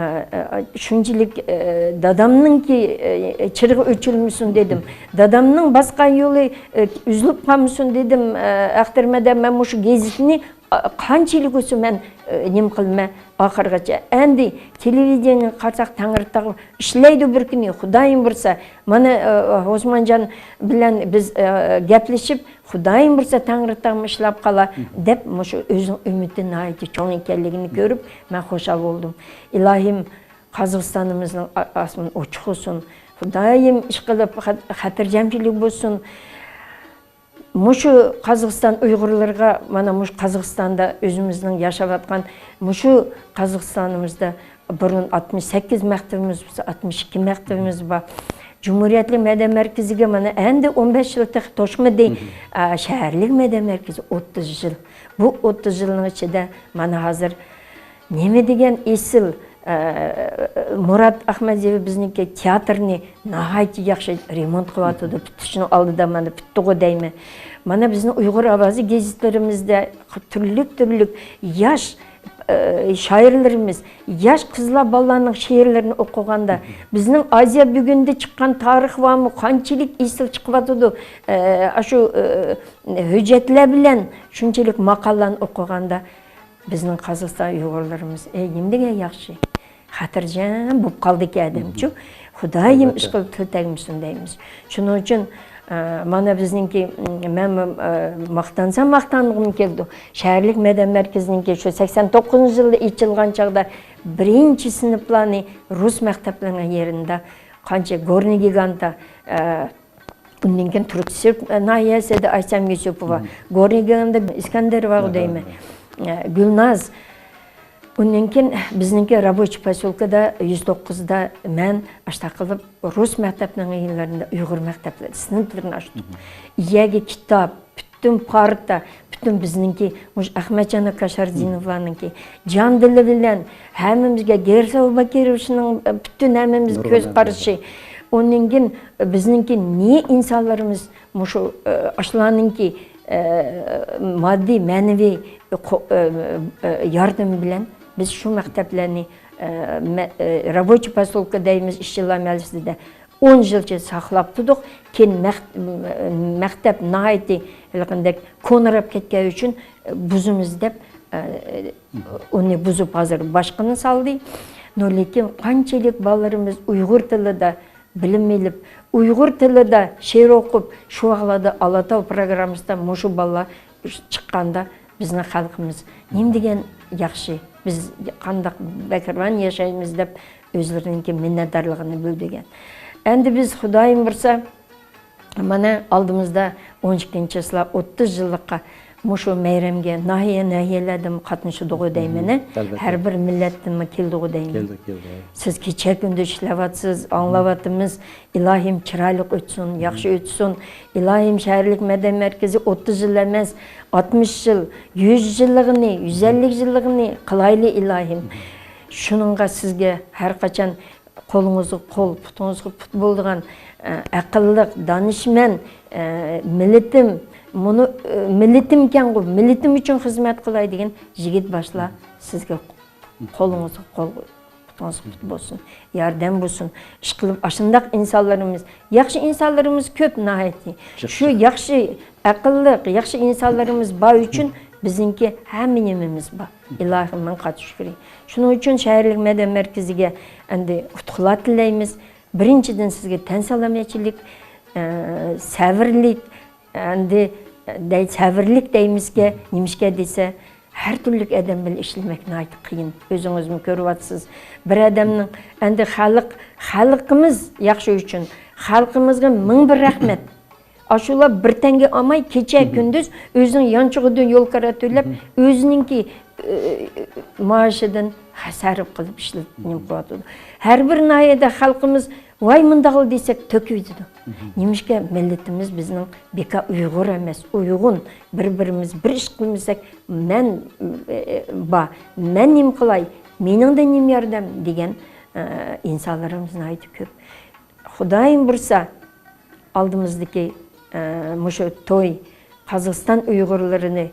ئا، شۇنچىلىك، ئە، دادامنىڭكى، ئە، چىرىغى ئۆچۈرۈلمىسۇن دېدىم. دادامنىڭ باسقان يولى، ئە، ئۈزۈلۈپ قالمىسۇن دېدىم. ئە، ئەختىرىم ھەدە، مەن مۇشۇ گېزىتنى، ئا، قانچىلىك بولسا مەن، ئە، نېمە قىلىمەن ئاخىرغىچە. ئەندى تېلېۋىدېنىيەگە قارىساق، تەڭرىتاغ ئىشلەيدۇ بىر كۈنى، خۇدايىم بۇيرۇسا. مانا، ئە، ئوسمانجان بىلەن بىز، ئە، گەپلىشىپ، خۇدايىم بۇيرۇسا تەڭرىتاغمۇ ئىشلەپ قالا، دەپ مۇشۇ ئۆزىنىڭ ئۈمىدى ناھايىتى چوڭ ئىكەنلىكىنى كۆرۈپ، مەن خۇشال بولدۇم. ئىلاھىم، قازاقىستانىمىزنىڭ ئا-، ئاسمىنى ئوچۇق قىلسۇن. خۇدايىم ئىشقىلىپ خات-، خاتىرجەمچىلىك بولسۇن. مۇشۇ قازاقىستان ئۇيغۇرلىرىغا، مانا مۇشۇ قازاقىستاندا ئۆزىمىزنىڭ ياشاۋاتقان مۇشۇ قازاقىستانىمىزدا بۇرۇن ئاتمىش سەككىز مەكتىپىمىز بولسا، ئاتمىش ئىككى مەكتىپىمىز بار. جۇمھۇرىيەتلىك مەدەنىيەت مەركىزىگە مانا ئەمدى ئون بەش يىل تېخى توشمىدى. مم. ئا، شەھەرلىك مەدەنىيەت مەركىزى ئوتتۇز يىل. بۇ ئوتتۇز يىلنىڭ ئىچىدە مانا ھازىر نېمە دېگەن ئېسىل، ئە، مۇرات ئەخمەتزېۋى بىزنىڭكى تىياتىرنى ناھايىتى ياخشى رېمونت قىلىۋاتىدۇ. پۈتۈشنىڭ ئالدىدا مانا پۈتتىغۇ دەيمەن. مانا بىزنىڭ ئۇيغۇر ئاۋازى گېزىتلىرىمىزدە تۈرلۈك-تۈرلۈك ياش، ئە، شائىرلىرىمىز، ياش قىزلار بالىلارنىڭ شېئىرلىرىنى ئوقۇغاندا، بىزنىڭ ئازىيا بۈگۈندە چىققان تارىخ بارمۇ، قانچىلىك ئېسىل چىقىۋاتىدۇ، ئە، ئاشۇ، ئە، ھۆججەتلەر بىلەن شۇنچىلىك ماقالىلارنى ئوقۇغاندا، بىزنىڭ قازاقىستان ئۇيغۇرلىرىمىز، ئەي، نېمە دېگەن ياخشى، خاتىرجەم بولۇپ قالدىكەن ئادەمچۇ. خۇدايىم ئالبەتتە. ئىشقىلىپ تىل تەگمىسۇن دەيمىز. شۇنىڭ ئۈچۈن، ئە، مانا بىزنىڭكى، م، مەن، ئە، ماختانسام ماختانغۇم كېلىدۇ. شەھەرلىك مەدەنىيەت مەركىزىنىڭكى شۇ سەكسەن توققۇزىنچى يىلدا ئېچىلغان چاغدا بىرىنچى سىنىپلارنى رۇس مەكتەپلىرىنىڭ يېرىندا قانچە گورنىي گىگانتا، ئە، ئۇندىن كېيىن تۈركسىرت ناھىيەسىدە ئايسەم يۈسۈپوۋا، گورنىي گىگانتا ئىسكەندەر بارغۇ دەيمەن. ئە، گۈلناز. ئۇندىن كېيىن بىزنىڭكى رابوچىي پوسيولكىدا يۈز توققۇزدا مەن ئاشتاق قىلىپ رۇس مەكتەپنىڭ يىللىرىدا ئۇيغۇر مەكتەپلىرى سىنىپلىرىنى ئاچتۇق. يەرگە كىتاب، پۈتۈن پارتا، پۈتۈن بىزنىڭكى، مۇشۇ ئەخمەتجان ئاكا شارزىنوۋلارنىڭكى جان دىلى بىلەن ھەممىمىزگە، گېرسوۋ باكىروفنىڭ، ئە، پۈتۈن ھەممىمىزگە كۆز قارىشى. ئۇندىن كېيىن بىزنىڭكى نى ئىنسانلىرىمىز مۇشۇ، ئە، ئاشۇلارنىڭكى، ئە، ماددىي، مەنىۋى، قو-، ئە، ئە، ياردىمى بىلەن بىز شۇ مەكتەپلەرنى، ئە، مە-، ئە، رابوچىي پوسيولكا دەيمىز، ئىشچىلار مەھەللىسىدە ئون يىلچە ساقلاپ تۇردۇق. كېيىن مەك-، مەكتەپ ناھايىتى ھېلىقىندەك كونىراپ كەتكەن ئۈچۈن، بۇزىمىز دەپ، ئۇنى بۇزۇپ ھازىر باشقىنى سالدى. نۇ لېكىن قانچىلىك بالىلىرىمىز ئۇيغۇر تىلىدا بىلىم ئېلىپ، ئۇيغۇر تىلىدا شېئىر ئوقۇپ، شۇ ۋاقىتلاردا ئالاتاۋ پروگراممىسىدا مۇشۇ بالىلار چىققاندا بىزنىڭ خەلقىمىز نېمە دېگەن ياخشى، بىز قانداق بەكرىۋان ياشايمىز دەپ ئۆزلىرىنىڭكى مىننەتدارلىقىنى بىلدۈرگەن. ئەمدى بىز خۇدايىم بۇيرۇسا، مانا ئالدىمىزدا ئون ئىككىنچى چىسلا ئوتتۇز يىللىققا مۇشۇ مەيرەمگە ناھىيە، ناھىيەلەردىن قاتنىشىدىغۇ دەيمەن. ئەلۋەتتە. ھەر بىر مىللەتتىنمۇ كېلىدىغۇ دەيمەن. كېلىدۇ، كېلىدۇ. سىز كېچە كۈندۈز ئىشلەۋاتىسىز، ئاڭلاۋاتىمىز. ئىلاھىم چىرايلىق ئۆتسۇن، ياخشى ئۆتسۇن. ئىلاھىم شەھەرلىك مەدەنىيەت مەركىزى ئوتتۇز يىل ئەمەس، ئاتمىش يىل، يۈز يىللىقىنى، يۈز ئەللىك يىللىقىنى قىلايلى ئىلاھىم. شۇنىڭغا سىزگە ھەر قاچان قولىڭىزغا قول، پۇتىڭىزغا پۇت بولىدىغان، ئە، ئەقىللىق، دانىشمەن، ئە، مىللىتىم، مۇنۇ، ئە، مىللىتىمكەنغۇ، مىللىتىم ئۈچۈن خىزمەت قىلاي دېگەن يىگىت باشلار سىزگە قولىڭىزغا قول، پۇتىڭىزغا پۇت بولسۇن، ياردەم بولسۇن. ئىشقىلىپ، ئاشۇنداق ئىنسانلىرىمىز، ياخشى ئىنسانلىرىمىز كۆپ ناھايىتى. شۇ ياخشى، ئەقىللىق، ياخشى ئىنسانلىرىمىز بار ئۈچۈن بىزنىڭكى ھەممە نېمىمىز بار. ئىلاھىم، مىڭ قات شۈكرى. شۇنىڭ ئۈچۈن شەھەرلىك مەدەنىيەت مەركىزىگە ئەمدى ئۇتۇقلار تىلەيمىز. بىرىنچىدىن، سىزگە تەن سالامەتچىلىك، ئە، سەۋرلىك، ئەمدى، دەي، سەۋرلىك دەيمىزكە، نېمىشقا دېسە، ھەر تۈرلۈك ئادەم بىلەن ئىشلىمەك ناھايىتى قىيىن. ئۆزىڭىزمۇ كۆرۈۋاتىسىز. بىر ئادەمنىڭ ئەمدى خەلق، خەلقىمىز ياخشى ئۈچۈن، خەلقىمىزگە مىڭ بىر رەھمەت. ئاشۇلار بىر تەڭگە ئالماي، كېچە كۈندۈز ئۆزىنىڭ يانچۇقىدىن يول كارا تۆلەپ، ئۆزىنىڭكى، ئى، مائاشىدىن سەرپ قىلىپ ئىشلىتىپ نېمە قىلىۋاتىدۇ. ھەر بىر ناھىيەدە خەلقىمىز ۋاي مۇنداقلا دېسەك تۆكۈۋېتىدۇ. نېمىشقا؟ مىللىتىمىز بىزنىڭ بىكار ئۇيغۇر ئەمەس، ئۇيغۇن، بىر-بىرىمىز بىر ئىش قىلمىساق، مەن، ئى، بار، مەن نېمە قىلاي، مېنىڭدىن نېمە ياردەم دېگەن، ئى، ئىنسانلىرىمىز ناھايىتى كۆپ. خۇدايىم بۇيرۇسا، ئالدىمىزدىكى، ئە، مۇشۇ توي، قازاقىستان ئۇيغۇرلىرىنى،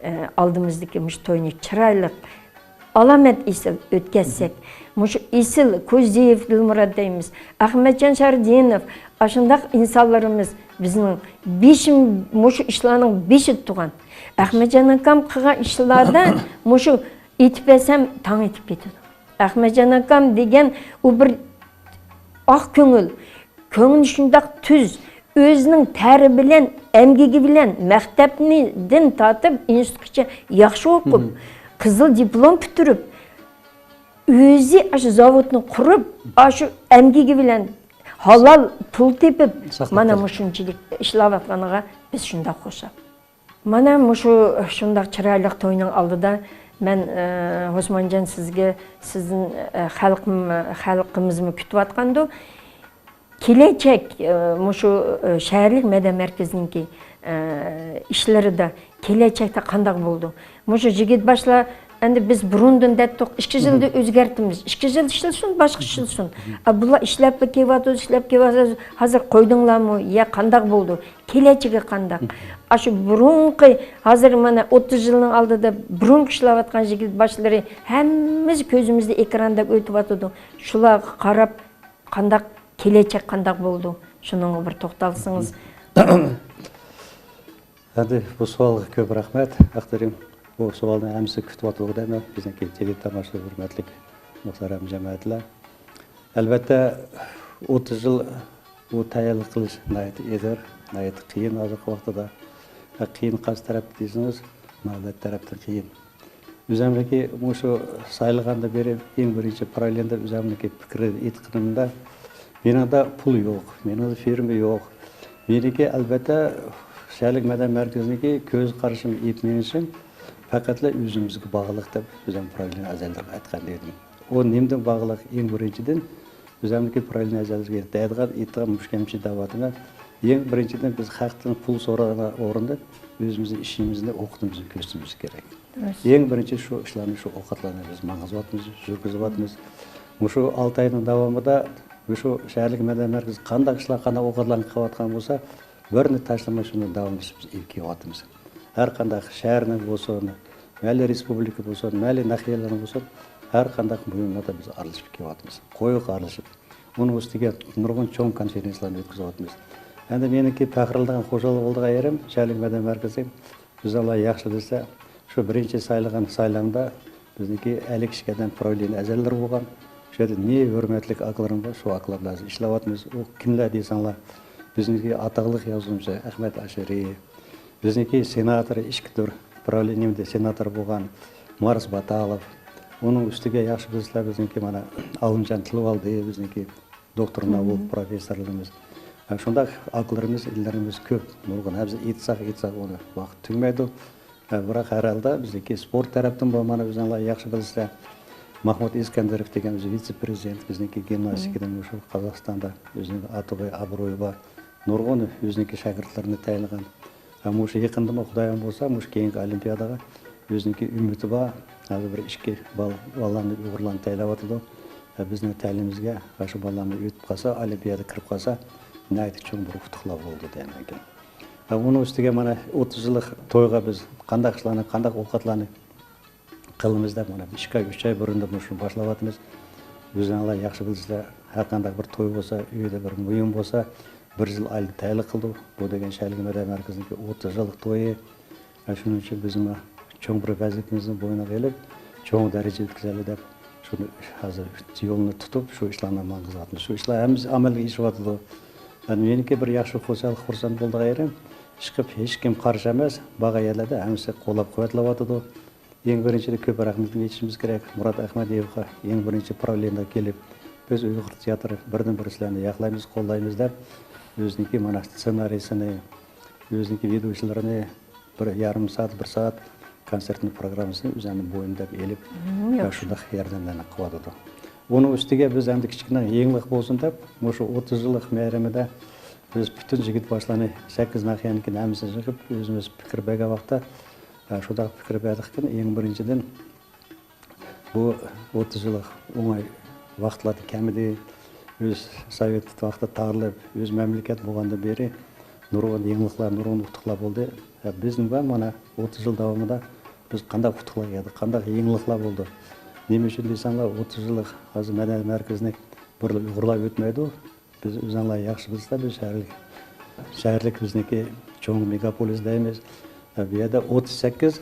ئە، ئالدىمىزدىكى مۇشۇ توينى چىرايلىق، ئالامەت ئېسىل ئۆتكەزسەك، مۇشۇ ئېسىل كوزيېف دىلمۇرات دەيمىز، ئەخمەتجان شارىدىنوف، ئاشۇنداق ئىنسانلىرىمىز بىزنىڭ بېشىم-، مۇشۇ ئىشلارنىڭ بېشىدا تۇرغان. ئەخمەتجان ئاكام قىلغان ئىشلاردا مۇشۇ ئېيتىپ بەرسەم تاڭ ئېتىپ كېتىدۇ. ئەخمەتجان ئاكام دېگەن ئۇ بىر ئاق كۆڭۈل، كۆڭلى شۇنداق تۈز، ئۆزىنىڭ تەرى بىلەن، ئەمگىكى بىلەن مەكتەپنى دىن تارتىپ ئىنستىتۇتقىچە ياخشى ئوقۇپ، قىزىل دىپلوم پۈتتۈرۈپ، ئۆزى ئاشۇ زاۋۇتنى قۇرۇپ، ئاشۇ ئەمگىكى بىلەن ھالال پۇل تېپىپ، مانا مۇشۇنچىلىك ئىشلەۋاتقىنىغا بىز شۇنداق خۇشال. مانا مۇشۇ شۇنداق چىرايلىق توينىڭ ئالدىدا مەن، ئە، ئوسمانجان، سىزگە، سىزدىن، ئە، خەلقىم-، خەلقىمىزمۇ كۈتۈۋاتقاندۇ. كېلەچەك، ئە، مۇشۇ، ئە، شەھەرلىك مەدەنىيەت مەركىزىنىڭكى، ئە، ئىشلىرىدا كېلەچەكتە قانداق بولىدۇ؟ مۇشۇ يىگىت باشلار، ئەمدى بىز بۇرۇندىن دەتتۇق، ئىككى يىلدا ئۆزگەرتىمىز، ئىككى يىل ئىشلىسۇن، باشقا ئىشلىسۇن. ئە، بۇلار ئىشلەپلا كېلىۋاتىدۇ، ئىشلەپ كېلىۋاتىدۇ، ھازىر قويدۇڭلارمۇ؟ يا قانداق بولىدۇ؟ كېلەچىكى قانداق؟ ئاشۇ بۇرۇنقى، ھازىر مانا ئوتتۇز يىلنىڭ ئالدىدا بۇرۇنقى ئىشلەۋاتقان يىگىت باشلىرى ھەممىسى كۆزىمىزدە ئېكراندا ئۆتۈۋاتىدۇ. شۇلارغا قاراپ، قانداق كېلەچەك قانداق بولىدۇ؟ شۇنىڭغا بىر توختالسىڭىز. ئەمدى بۇ سوئالغا كۆپ رەھمەت، ئەختىرىم. بۇ سوئالنى ھەممىسى كۈتۈۋاتىدۇ دەيمەن، بىزنىڭكى تېلېتاماشىبىن ھۆرمەتلىك مۇھتەرەم جەمەتىلەر. ئەلۋەتتە، ئوتتۇز يىل بۇ تەييارلىق قىلىش ناھايىتى ئېغىر، ناھايىتى قىيىن ھازىرقى ۋاقتىدا. ۋە قىيىن قايسى تەرەپتىن دېسىڭىز، مەدەنىيەت تەرەپتىن قىيىن. ئۆزۈمنىڭكى مۇشۇ سايلىغاندا بېرى ئەڭ بىرىنچى پاراللېلدا ئۆزۈمنىڭكى پىكرى ئېيتقىنىمدا، مېنىڭدە پۇل يوق، مېنىڭدە فىرما يوق. مېنىڭكى ئەلۋەتتە شەھەرلىك مەدەنىيەت مەركىزىنىڭكى كۆز قارىشىم، ئېيتمىنىشىم پەقەتلا ئۆزىمىزگە باغلىق دەپ ئۆزۈم پاراللېل ئەزەلدىن ئېيتقان ئىدىم. ئۇ نېمىدىن باغلىق؟ ئەڭ بىرىنچىدىن، ئۆزۈمنىڭكى پاراللېل ئەزەلدىن دەيدىغان، ئېيتىدىغان مۇشۇ كەمچىلىك دەۋاتىمەن. ئەڭ بىرىنچىدىن، بىز خەقتىن پۇل سورىغان ئورنىدا ئۆزىمىزنىڭ ئىشىمىزنى، ئوقۇتىمىزنى كۆرسىتىمىز كېرەك. دۇرۇس. ئەڭ بىرىنچى شۇ ئىشلارنى، شۇ ئوقەتلەرنى بىز ماڭغۇزۇۋاتىمىز، يۈرگۈزۈۋاتىمىز. مۇشۇ ئالتە ئاينىڭ داۋامىدا مۇشۇ شەھەرلىك مەدەنىيەت مەركىزى قانداق ئىشلار، قانداق ئوقەتلەرنى قىلىۋاتقان بولسا، بىرنى تاشلىماي شۇنى داۋاملىشىپ بىز ئېلىپ كېلىۋاتىمىز. ھەر قانداق شەھەرنىڭ بولسۇن، مەھەللە رېسپۇبلىكا بولسۇن، مەھەللە ناھىيەلەرنىڭ بولسۇن، ھەر قانداق مۇھىملاردا بىز ئارىلىشىپ كېلىۋاتىمىز. قويۇق ئارىلىشىپ. ئۇنىڭ ئۈستىگە نۇرغۇن چوڭ كونفېرېنسىيەلەرنى ئۆتكۈزۈۋاتىمىز. ئەمدى مېنىڭكى پەخىرلىنىدىغان، خۇشال بولىدىغان يېرىم، شەھەرلىك مەدەنىيەت مەركىزى، بىز ئاللا ياخشى بىلسە، شۇ بىرىنچى سايلىغان سايلامدا بىزنىڭكى ئەللىك ئىككى ئادەم پاراللېلنىڭ ئەزالىرى بولغان. شۇ يەردە نى ھۆرمەتلىك ئاكىلىرىم بار، شۇ ئاكىلار بىلەن ئىشلەۋاتىمىز. ئۇ كىملەر دېسەڭلار، بىزنىڭكى ئاتاقلىق يازغۇچى ئەخمەت ئاشىرى، بىزنىڭكى سېناتور ئىچكى تۈر پراۋلېنىيەمدە سېناتور بولغان مارس باتالوف، ئۇنىڭ ئۈستىگە ياخشى بىلسىلەر بىزنىڭكى مانا ئالىمجان تىلىۋالدى، بىزنىڭكى دوكتور ناۋۇ پروفېسسورلىرىمىز. ھە، شۇنداق ئاكىلىرىمىز، ئىنىلىرىمىز كۆپ، نۇرغۇن. ھەممىسى ئېيتساق، ئېيتساق ئۇنى ۋاقىت تۈگىمەيدۇ. ھە، بىراق ھەر ھالدا بىزنىڭكى سپورت تەرەپتىن بۇ مانا ئۆزۈڭلار ياخشى بىلىسىلەر. ماھمۇت ئىسكەندەروف دېگەن ئۆزى ۋىتسې-پرېزىدېنت، بىزنىڭكى گىمناستىكىدىن مۇشۇ قازاقىستاندا ئۆزىنىڭ ئاتىغى، ئابرۇيى بار. نۇرغۇن ئۆزىنىڭكى شاگىرتلىرىنى تەيىنلىغان. ھە، مۇشۇ يېقىندىمۇ خۇدايىم بولسا، مۇشۇ كېيىنكى ئولىمپىيادىغا ئۆزىنىڭكى ئۈمىدى بار. ھازىر بىر ئىككى بال-، بالىلارنى، ئۇيغۇرلارنى تەيىنلەۋاتىدۇ. ھە، بىزنىڭ تەلىيىمىزگە ھە، شۇ بالىلارمۇ ئۆتۈپ قالسا، ئولىمپىيادىغا كىرىپ قالسا، ناھايىتى چوڭ بىر ئۇتۇقلار بولىدۇ دەيمەنكەن. ھە، ئۇنىڭ ئۈستىگە مانا ئوتتۇز يىللىق تويغا بىز قانداق ئىشلارنى، قانداق ئوقەتلەرنى قىلىمىز دەپ، مانا، ئىككى ئاي، ئۈچ ئاي بۇرۇندىن مۇشۇنى باشلاۋاتىمىز. ئۆزۈڭلار ياخشى بىلىسىلەر، ھەر قانداق بىر توي بولسا، ئۆيدە بىر مۇھىم بولسا، بىر يىل ئالدىن تەييارلىق قىلىدۇ. بۇ دېگەن شەھەرلىك مەدەنىيەت مەركىزىنىڭكى ئوتتۇز يىللىق تويى. ھە، شۇنىڭ ئۈچۈن بىزمۇ چوڭ بىر ۋەزىپىمىزنى بوينىغا ئېلىپ، چوڭ دەرىجىدە ئۆتكۈزەيلى دەپ، شۇنى ھازىر يولنى تۇتۇپ، شۇ ئىشلارنى ماڭغۇزۇۋاتىمىز. شۇ ئىشلار ھەممىسى ئەمەلگە ئېشىۋاتىدۇ. ھە، مېنىڭكى بىر ياخشى خۇشال، خۇرسەن بولىدىغان يېرىم، ئىشقىلىپ ھېچكىم قارشى ئەمەس، بارغان يەرلەردە ھەممىسى قوللاپ قۇۋۋەتلەۋاتىدۇ. ئەڭ بىرىنچىدىن كۆپ رەھمىتىمىزنى ئېيتىشىمىز كېرەك مۇرات ئەخمەتئېۋقا، ئەڭ بىرىنچى پراۋلېندا كېلىپ، بىز ئۇيغۇر تىياتىرى بىردىنبىر سىلەرنى ياقلايمىز، قوللايمىز دەپ، ئۆزىنىڭكى مانا سېنارىيسىنى، ئۆزىنىڭكى ۋىدېئوچىلىرىنى بىر يېرىم سائەت، بىر سائەت كونسېرتنىڭ پروگراممىسىنى ئۆزىنىڭ بوينىدا دەپ ئېلىپ، مم، ياخشى. شۇنداق ياردەملەرنى قىلىۋاتىدۇ. ئۇنىڭ ئۈستىگە بىز ئەمدى كىچىككىنە يېڭىلىق بولسۇن دەپ، مۇشۇ ئوتتۇز يىللىق مەيرىمىدە بىز پۈتۈن يىگىت باشلارنى، سەككىز ناھىيەنىڭكىنى ھەممىسىنى يىغىپ، ئۆزىمىز پىكىر بەرگەن ۋاقىتتا، ھە، شۇنداق پىكىر بەردۇقكى، ئەڭ بىرىنچىدىن، بۇ ئوتتۇز يىللىق ئوڭاي ۋاقىتلاردا كەلمىدى. ئۆز سوۋېت ۋاقتى تارىلىپ، ئۆز مەملىكەت بولغاندىن بېرى نۇرغۇن يېڭىلىقلار، نۇرغۇن ئۇتۇقلار بولدى. ھە، بىزنىڭ بار مانا ئوتتۇز يىل داۋامىدا بىز قانداق ئۇتۇقلارغا يەتتۇق، قانداق يېڭىلىقلار بولدى؟ نېمە ئۈچۈن دېسەڭلار، ئوتتۇز يىللىق ھازىر مەدەنىيەت مەركىزىنى بىرلا ئۇيغۇرلار ئۆتمەيدۇ. بىز ئۆزۈڭلار ياخشى بىلىسىلەر، بىز شەھەرلىك، شەھەرلىك بىزنىڭكى چوڭ مېگاپولىس دەيمىز. بۇ يەردە ئوتتۇز سەككىز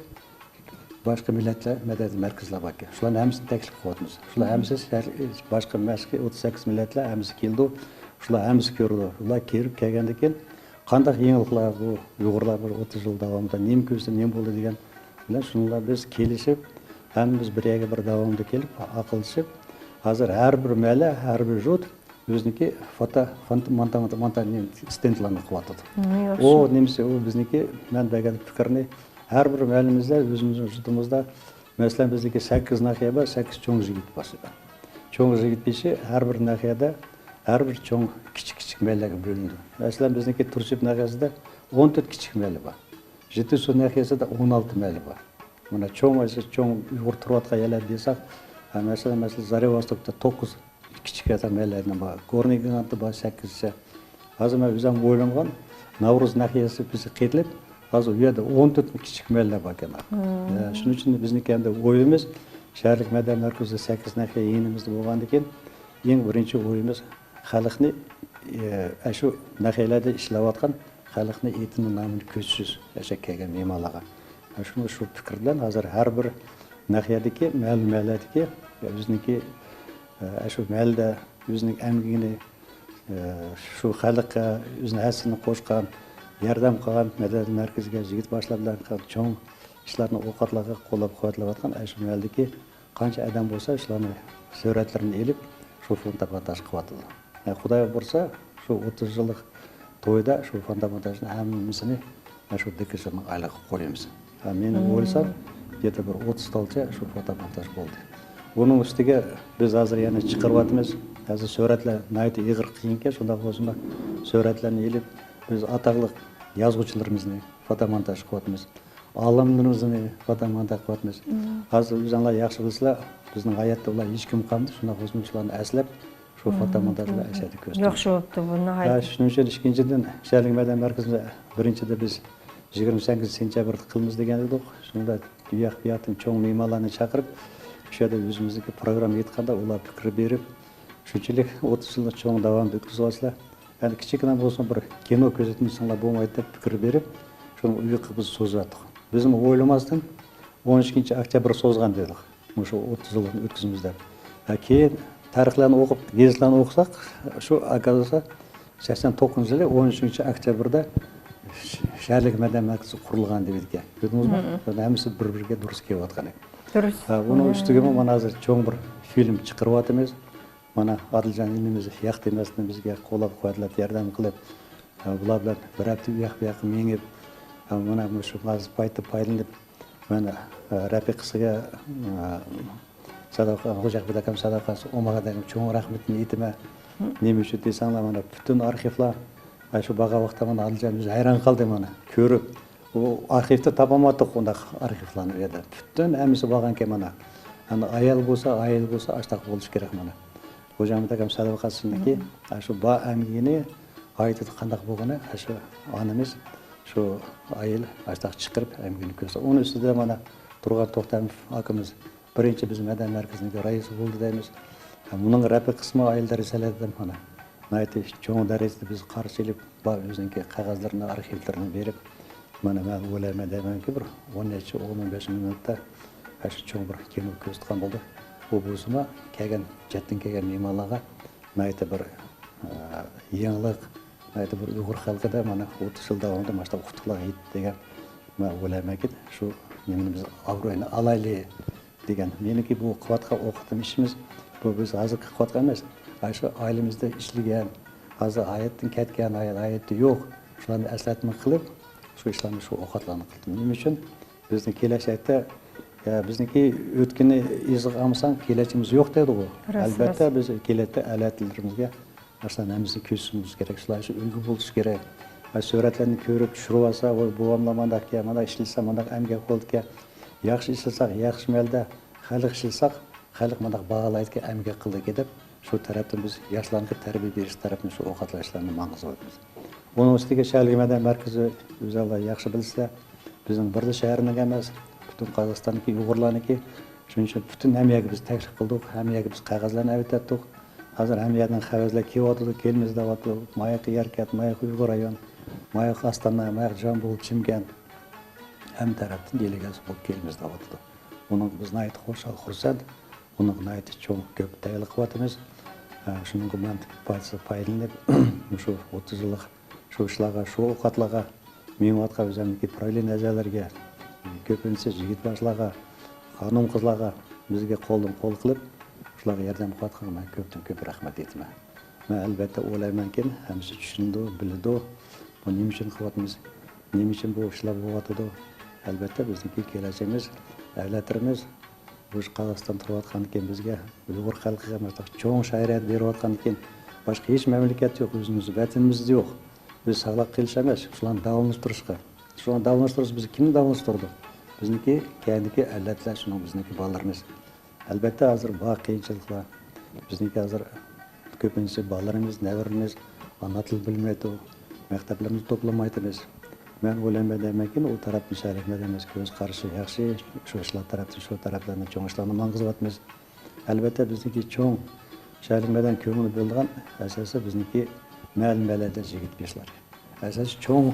باشقا مىللەتلەر مەدەنىيەت مەركىزىلەر باركەن. شۇلارنىڭ ھەممىسىنى تەكلىپ قىلىۋاتىمىز. شۇلار ھەممىسى شەھەر، باشقا مەشقى ئوتتۇز سەككىز مىللەتلەر ھەممىسى كېلىدۇ. شۇلار ھەممىسى كۆرىدۇ. ئۇلار كىرىپ كەلگەندىن كېيىن قانداق يېڭىلىقلار بۇ ئۇيغۇرلار بىر ئوتتۇز يىل داۋامىدا نېمە كۆرسە نېمە بولدى دېگەن بىلەن شۇنىڭغا بىز كېلىشىپ، ھەممىمىز بىر يەرگە بىر داۋامدا كېلىپ، ئاقىللىشىپ، ھازىر ھەر بىر مەھەللە، ھەر بىر يۇرت ئۆزىنىڭكى فوتو، فونت-، مونتا-، مونتا-، مونتا-، نېمە، ستېندلارنى قىلىۋاتىدۇ. مم، ياخشى. ئۇ نېمىسى، ئۇ بىزنىڭكى، مەن بەرگەن پىكىرنى، ھەر بىر مەھەللىمىزدە، ئۆزىمىزنىڭ يۇرتىمىزدا، مەسىلەن، بىزنىڭكى سەككىز ناھىيە بار، سەككىز چوڭ يىگىت بېشى. چوڭ يىگىت بېشى ھەر بىر ناھىيەدە ھەر بىر چوڭ، كىچىك، كىچىك مەھەللىگە بۆلۈنىدۇ. مەسىلەن، بىزنىڭكى تۇرسىيىپ ناھىيەسىدە ئون تۆت كىچىك مەھەللە بار. يېتىسۇ ناھىيەسىدە ئون ئالتە مەھەللە بار. مانا چوڭ، چوڭ ئۇيغۇر تۇرۇۋاتقان يەرلەر دېسەك، ھە، مەسىلەن، مەسىلەن، زارياۋاستوكتا توققۇز كىچىك ياتاق مەھەللىلەرنىڭ بار. گورنىي گىگانتتا بار سەككىزچە. ھازىر مەن ئۆزۈم ئويلىمىغان، ناۋرۇز ناھىيەسى بىز قېتىلىپ، ھازىر ئۇ يەردە ئون تۆت كىچىك مەھەللە بار ئىكەن. ھە، شۇنىڭ ئۈچۈن بىزنىڭكى ئەمدى ئويىمىز، شەھەرلىك مەدەنىيەت مەركىزى سەككىز ناھىيە يېنىمىزدا بولغاندىن كېيىن، ئەڭ بىرىنچى ئويىمىز خەلقنى، ئە، ئاشۇ ناھىيەلەردە ئىشلەۋاتقان خەلقنى ئېتىنى نامىنى كۆرسىتىش، ئاشۇ كەلگەن مېھمانلارغا. ئە، شۇ، شۇ پىكىر بىلەن ھازىر ھەر بىر ناھىيەدىكى، مەھەللە، مەھەللەدىكى، ئە، ئۆزىنىڭكى، ئە، ئاشۇ مەھەللىدە ئۆزىنىڭ ئەمگىكىنى، ئە، شۇ خەلققە ئۆزىنىڭ ھەسسىسىنى قوشقان، ياردەم قىلغان مەدەنىيەت مەركىزىگە يىگىت باشلار بىلەن قىلغان چوڭ ئىشلارنى ئوقەتلەرگە قوللاپ قۇۋۋەتلەۋاتقان ئاشۇ مەھەللىدىكى قانچە ئادەم بولسا، شۇلارنى سۈرەتلىرىنى ئېلىپ، شۇ فوتومونتاژ قىلىۋاتىدۇ. ھە، خۇداي بۇيرۇسا، شۇ ئوتتۇز يىللىق تويدا شۇ فوتومونتاژنى ھەممىسىنى، ھە، شۇ دىككىشىنىڭ ئايلىقىغا قويىمىز. ھە، مېنىڭ ئويلىسام، يەتتە بىر ئوتتۇز تالچە شۇ فوتومونتاژ بولدى. ئۇنىڭ ئۈستىگە بىز ھازىر يەنە چىقىرىۋاتىمىز. ھازىر سۈرەتلەر ناھايىتى ئېغىر، قىيىنكەن، شۇنداق بولسىمۇ سۈرەتلەرنى ئېلىپ، بىز ئاتاقلىق يازغۇچىلىرىمىزنى فوتومونتاژ قىلىۋاتىمىز. ئالىملىرىمىزنى فوتومونتاژ قىلىۋاتىمىز. ھازىر ئۆزۈڭلار ياخشى بىلىسىلەر، بىزنىڭ ھاياتتا ئۇلار ھېچكىم قالمىدى. شۇنداق بولسىمۇ شۇلارنى ئەسلەپ، شۇ فوتومونتاژنى ئەسلەتىپ كۆرسىتىمىز. ياخشى بوپتۇ، بۇ ناھايىتى. ھە، شۇنىڭ ئۈچۈن ئىككىنچىدىن، شەھەرلىك مەدەنىيەت مەركىزىنى بىرىنچىدە بىز يىگىرمە سەككىزىنچى سېنتيابىردا قىلىمىز دېگەن ئىدۇق. شۇنىڭدا ئۇ ياق، بۇ ياقتىن چوڭ مېھمانلارنى چاقىرىپ، شۇ يەردە ئۆزىمىزنىڭكى پروگرامما ئېيتقاندا ئۇلار پىكىر بېرىپ، شۇنچىلىك ئوتتۇز يىلنى چوڭ داۋامدا ئۆتكۈزۈۋاتىسىلەر. يەنى كىچىككىنە بولسىمۇ بىر كىنو كۆرسەتمىسەڭلار بولمايدۇ دەپ پىكىر بېرىپ، شۇنىڭ ئۇيىقى بىز سوزۇۋەتتۇق. بىزمۇ ئويلىماستىن ئون ئىككىنچى ئۆكتەبىر سوزغان دېدۇق. مۇشۇ ئوتتۇز يىللىقنى ئۆتكۈزىمىز دەپ. ھە، كېيىن تارىخلارنى ئوقۇپ، گېزىتلەرنى ئوقۇساق، شۇ، ئاكا، سەكسەن توققۇزىنچى يىلى ئون ئۈچىنچى ئۆكتەبىردە ش-، شەھەرلىك مەدەنىيەت مەركىزى قۇرۇلغان دەيدىكەن. كۆردىڭىزمۇ؟ ھەممىسى بىر-بىرىگە دۇرۇس كېلىۋاتقان. دۇرۇس. ھە، ئۇنىڭ ئۈستىگىمۇ مانا ھازىر چوڭ بىر فىلىم چىقىرىۋاتىمىز. مانا ئادىلجان ئىنىمىز ياق دېمەستىن بىزگە قوللاپ قۇۋۋەتلەپ ياردەم قىلىپ، ھە، بۇلار بىلەن بىرەر ھەپتە ئۇ ياق بۇ ياققا مېڭىپ، ھە، مانا مۇشۇ ھازىر پايدا پايدىلىنىپ، مانا، ھە، رەپىقىسىگە، ھە، ساداقە، خوجا ئەخمەت ئاكام ساداقەسى ئوماغا دېگەن چوڭ رەھمىتىمنى ئېيتىمەن. نېمە ئۈچۈن دېسەڭلار، مانا پۈتۈن ئارخىپلار، ھە، شۇ بارغان ۋاقىتتا مانا ئادىلجان ئۆزى ھەيران قالدى مانا كۆرۈپ. ئۇ ئارخىپتا تاپالمىدۇق ئۇنداق ئارخىپلارنى ئۇ يەردە. پۈتۈن ھەممىسى بارغانكەن مانا. ئەمدى ئايال بولسا، ئائىلە بولسا ئاشتاق بولۇشى كېرەك مانا. خوجامەت ئاكام سەدىقاسىنىڭكى، ئاشۇ بار ئەمگىكىنى ھاياتىدا قانداق بولغىنى، ئاشۇ ئانىمىز شۇ ئايال ئاشتاق چىقىرىپ ئەمگىكىنى كۆرسە. ئۇنىڭ ئۈستىدە مانا تۇرغان توختاموف ئاكىمىز بىرىنچى بىز مەدەنىيەت مەركىزىنىڭكى رەئىسى بولدى دەيمىز. ھە، بۇنىڭ رەپىقىسىمۇ ئائىلە دەرسلەردە مانا ناھايىتى چوڭ دەرىجىدە بىز قارشى ئېلىپ، بار ئۆزىنىڭكى قەغەزلىرىنى، ئارخىپلىرىنى بېرىپ، مانا مەن ئويلايمەن دەيمەنكى، بىر ئون نەچچە، ئون بەش مىنۇتتا ئاشۇ چوڭ بىر كىنو كۆرسىتىدىغان بولدى. بۇ بولسىمۇ كەلگەن، چەتتىن كەلگەن مېھمانلارغا ناھايىتى بىر، ئە، يېڭىلىق، ناھايىتى بىر ئۇيغۇر خەلقىدە مانا ئوتتۇز يىل داۋامىدا مانا شۇنداق ئۇتۇقلار يېتتى دېگەن، مەن ئويلايمەنكى، شۇ نېمىنى بىز ئابرۇيىنى ئالايلى دېگەن. مېنىڭكى بۇ قىلىۋاتقان ئوقۇتۇش ئىشىمىز، بۇ بىز ھازىر قىلىۋاتقان ئەمەس. ئاشۇ ئائىلىمىزدە ئىشلىگەن، ھازىر ھاياتتىن كەتكەن، ھايات، ھاياتتا يوق. شۇلارنى ئەسلەتمە قىلىپ، شۇ ئىشلارنى، شۇ ئوقەتلەرنى قىلدىم. نېمە ئۈچۈن؟ بىزنىڭ كېلەچەكتە، يا، بىزنىڭكى ئۆتكىنى ئېسىگە ئالمىساڭ، كېلەچىكىمىز يوق دەيدىغۇ. راست، ئەلبەتتە، راست. بىز كېلەچەكتە ئەۋلادلىرىمىزگە ئاشۇلارنى ھەممىسىنى كۆرسىتىشىمىز كېرەك. شۇلار ئۈچۈن ئۈلگە بولۇش كېرەك. ھە، سۈرەتلەرنى كۆرۈپ چۈشۈرۈۋالسا، ۋاي، بوۋاملار مانداقكەن، مانداق ئىشلىسە، مانداق ئەمگەك بولىدىكەن. ياخشى ئىشلىسەك، ياخشى مەلدە خەلق ئىشلىسەك، خەلق مانداق باھالايدىكەن، ئەمگەك قىلدىكەن دەپ، شۇ تەرەپتىن بىز ياشلارنىڭكى تەربىيە بېرىش تەرەپىنى شۇ ئوقەتلەر ئىشلارنى ماڭغۇزۇۋاتىمىز. ئۇنىڭ ئۈستىگە شەھەرلىك مەدەنىيەت مەركىزى، ئۆزۈڭلار ياخشى بىلىسىلەر، بىزنىڭ بىرلا شەھەرنىڭ ئەمەس، پۈتۈن قازاقىستاندىكى ئۇيغۇرلارنىڭكى. شۇنىڭ ئۈچۈن پۈتۈن ھەممە يەرگە بىز تەكلىپ قىلدۇق، ھەممە يەرگە بىز قەغەزلەرنى ئەۋەتەتتۇق. ھازىر ھەممە يەردىن قەغەزلەر كېلىۋاتىدۇ، كېلىمىز دەۋاتىدۇ. ماياق يەركەنت، ماياق ئۇيغۇر رايون، ماياق ئاستانا، ماياق جامبۇل، چىمكەنت، ھەممە تەرەپتىن دېلېگاتسىيە بولۇپ كېلىمىز دەۋاتىدۇ. بۇنىڭغا بىز ناھايىتى خۇشال، خۇرسەن. بۇنىڭغا ناھايىتى چوڭ كۆپ تەييارلىق قىلىۋاتىمىز. ھە، شۇنىڭغا مەن پايدىسى پايدىلىنىپ، مۇشۇ ئوتتۇز يىللىق شۇ ئىشلارغا، شۇ ئوقەتلەرگە مېڭىۋاتقان ئۆزۈمنىڭكى پراۋلېنىيە ئەزالىرىگە، كۆپىنچىسى يىگىت باشلارغا، خانىم قىزلارغا، بىزگە قولدىن قول قىلىپ، شۇلارغا ياردەم قىلىۋاتقانغا مەن كۆپتىن كۆپ رەھمەت ئېيتىمەن. مەن ئەلۋەتتە ئويلايمەنكى، ھەممىسى چۈشىنىدۇ، بىلىدۇ، بۇ نېمە ئۈچۈن قىلىۋاتىمىز، نېمە ئۈچۈن بۇ ئىشلار بولۇۋاتىدۇ. ئەلۋەتتە بىزنىڭكى كېلەچىكىمىز، ئەۋلادلىرىمىز، بۇ قازاقىستان تۇرۇۋاتقاندىكىن بىزگە، ئۇيغۇر خەلقىگە مۇشۇنداق چوڭ شارائىت بېرىۋاتقاندىكىن، باشقا ھېچ مەملىكەتتە يوق، ئۆزىمىزنىڭ ۋەتىنىمىزدە يوق. بىز ساقلاپ قېلىش ئەمەس، شۇلارنى داۋاملاشتۇرۇشقا. شۇلارنى داۋاملاشتۇرۇش، بىز كىمنى داۋاملاشتۇرىدۇ؟ بىزنىڭكى كەينىدىكى ئەۋلادلار، شۇنىڭ بىزنىڭكى بالىلىرىمىز. ئەلۋەتتە، ھازىر بار قىيىنچىلىقلار. بىزنىڭكى ھازىر كۆپىنچىسى بالىلىرىمىز، نەۋرىلىرىمىز ئانا تىل بىلمەيدۇ، مەكتەپلىرىمىزنى توپلىمايتىمىز. مەن ئويلايمەن دەيمەنكى، ئۇ تەرەپتىن شەھەرلىك مەدەنىيەت كۆز قارىشى ياخشى، شۇ ئىشلار تەرەپتىن، شۇ تەرەپلەرنى، چوڭ ئىشلارنى ماڭغۇزۇۋاتىمىز. ئەلۋەتتە، بىزنىڭكى چوڭ شەھەرلىك مەدەنىيەت كۆڭۈل بۆلىدىغان ئاساسەن بىزنىڭكى مەھەللە، مەھەللىدە يىگىت بېشىلار. ئاساسىي چوڭ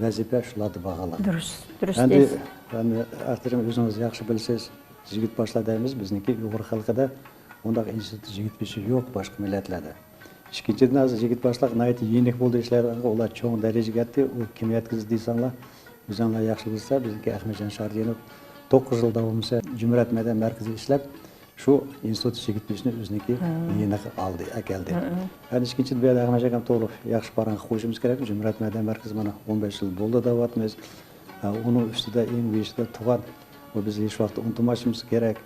ۋەزىپە شۇلاردا باغلىق. دۇرۇس، دۇرۇس ئەندى، دەيسىز. ئەندى ئەختىرىم، ئۆزىڭىز ياخشى بىلىسىز، يىگىت باشلار دەيمىز، بىزنىڭكى ئۇيغۇر خەلقىدە ئۇنداق ئىنستىتۇت يىگىت بېشى يوق باشقا مىللەتلەردە. ئىككىنچىدىن، ھازىر يىگىت باشلار ناھايىتى يېنىك بولدى ئىشلەيدىغانغا، ئۇلار چوڭ دەرىجىگە يەتتى. ئۇ كىم يەتكۈزدى دېسەڭلار، ئۆزۈڭلار ياخشى بىلىسىلەر، بىزنىڭكى ئەخمەتجان شاردىنوف توققۇز يىل داۋاملىشىپ جۈمھۇرىيەت مەدەنىيەت مەركىزى ئىشلەپ، شۇ ئىنستىتۇت يىگىت بېشىنى ئۆزىنىڭكى يېنىغا ئالدى، ئەكەلدى. ئەنە ئىككىنچىدىن، بۇ يەردە ئەخمەتجان ئاكام توغرا ياخشى پاراڭغا قوشۇشىمىز كېرەك. جۈمھۇرىيەت مەدەنىيەت مەركىزى مانا ئون بەش يىل بولدى دەۋاتىمىز. ئۇنىڭ ئۈستىدە ئەڭ بېشىدا تۇرغان، ئۇ بىز ھېچ ۋاقىت ئۇنتۇماسلىقىمىز كېرەك.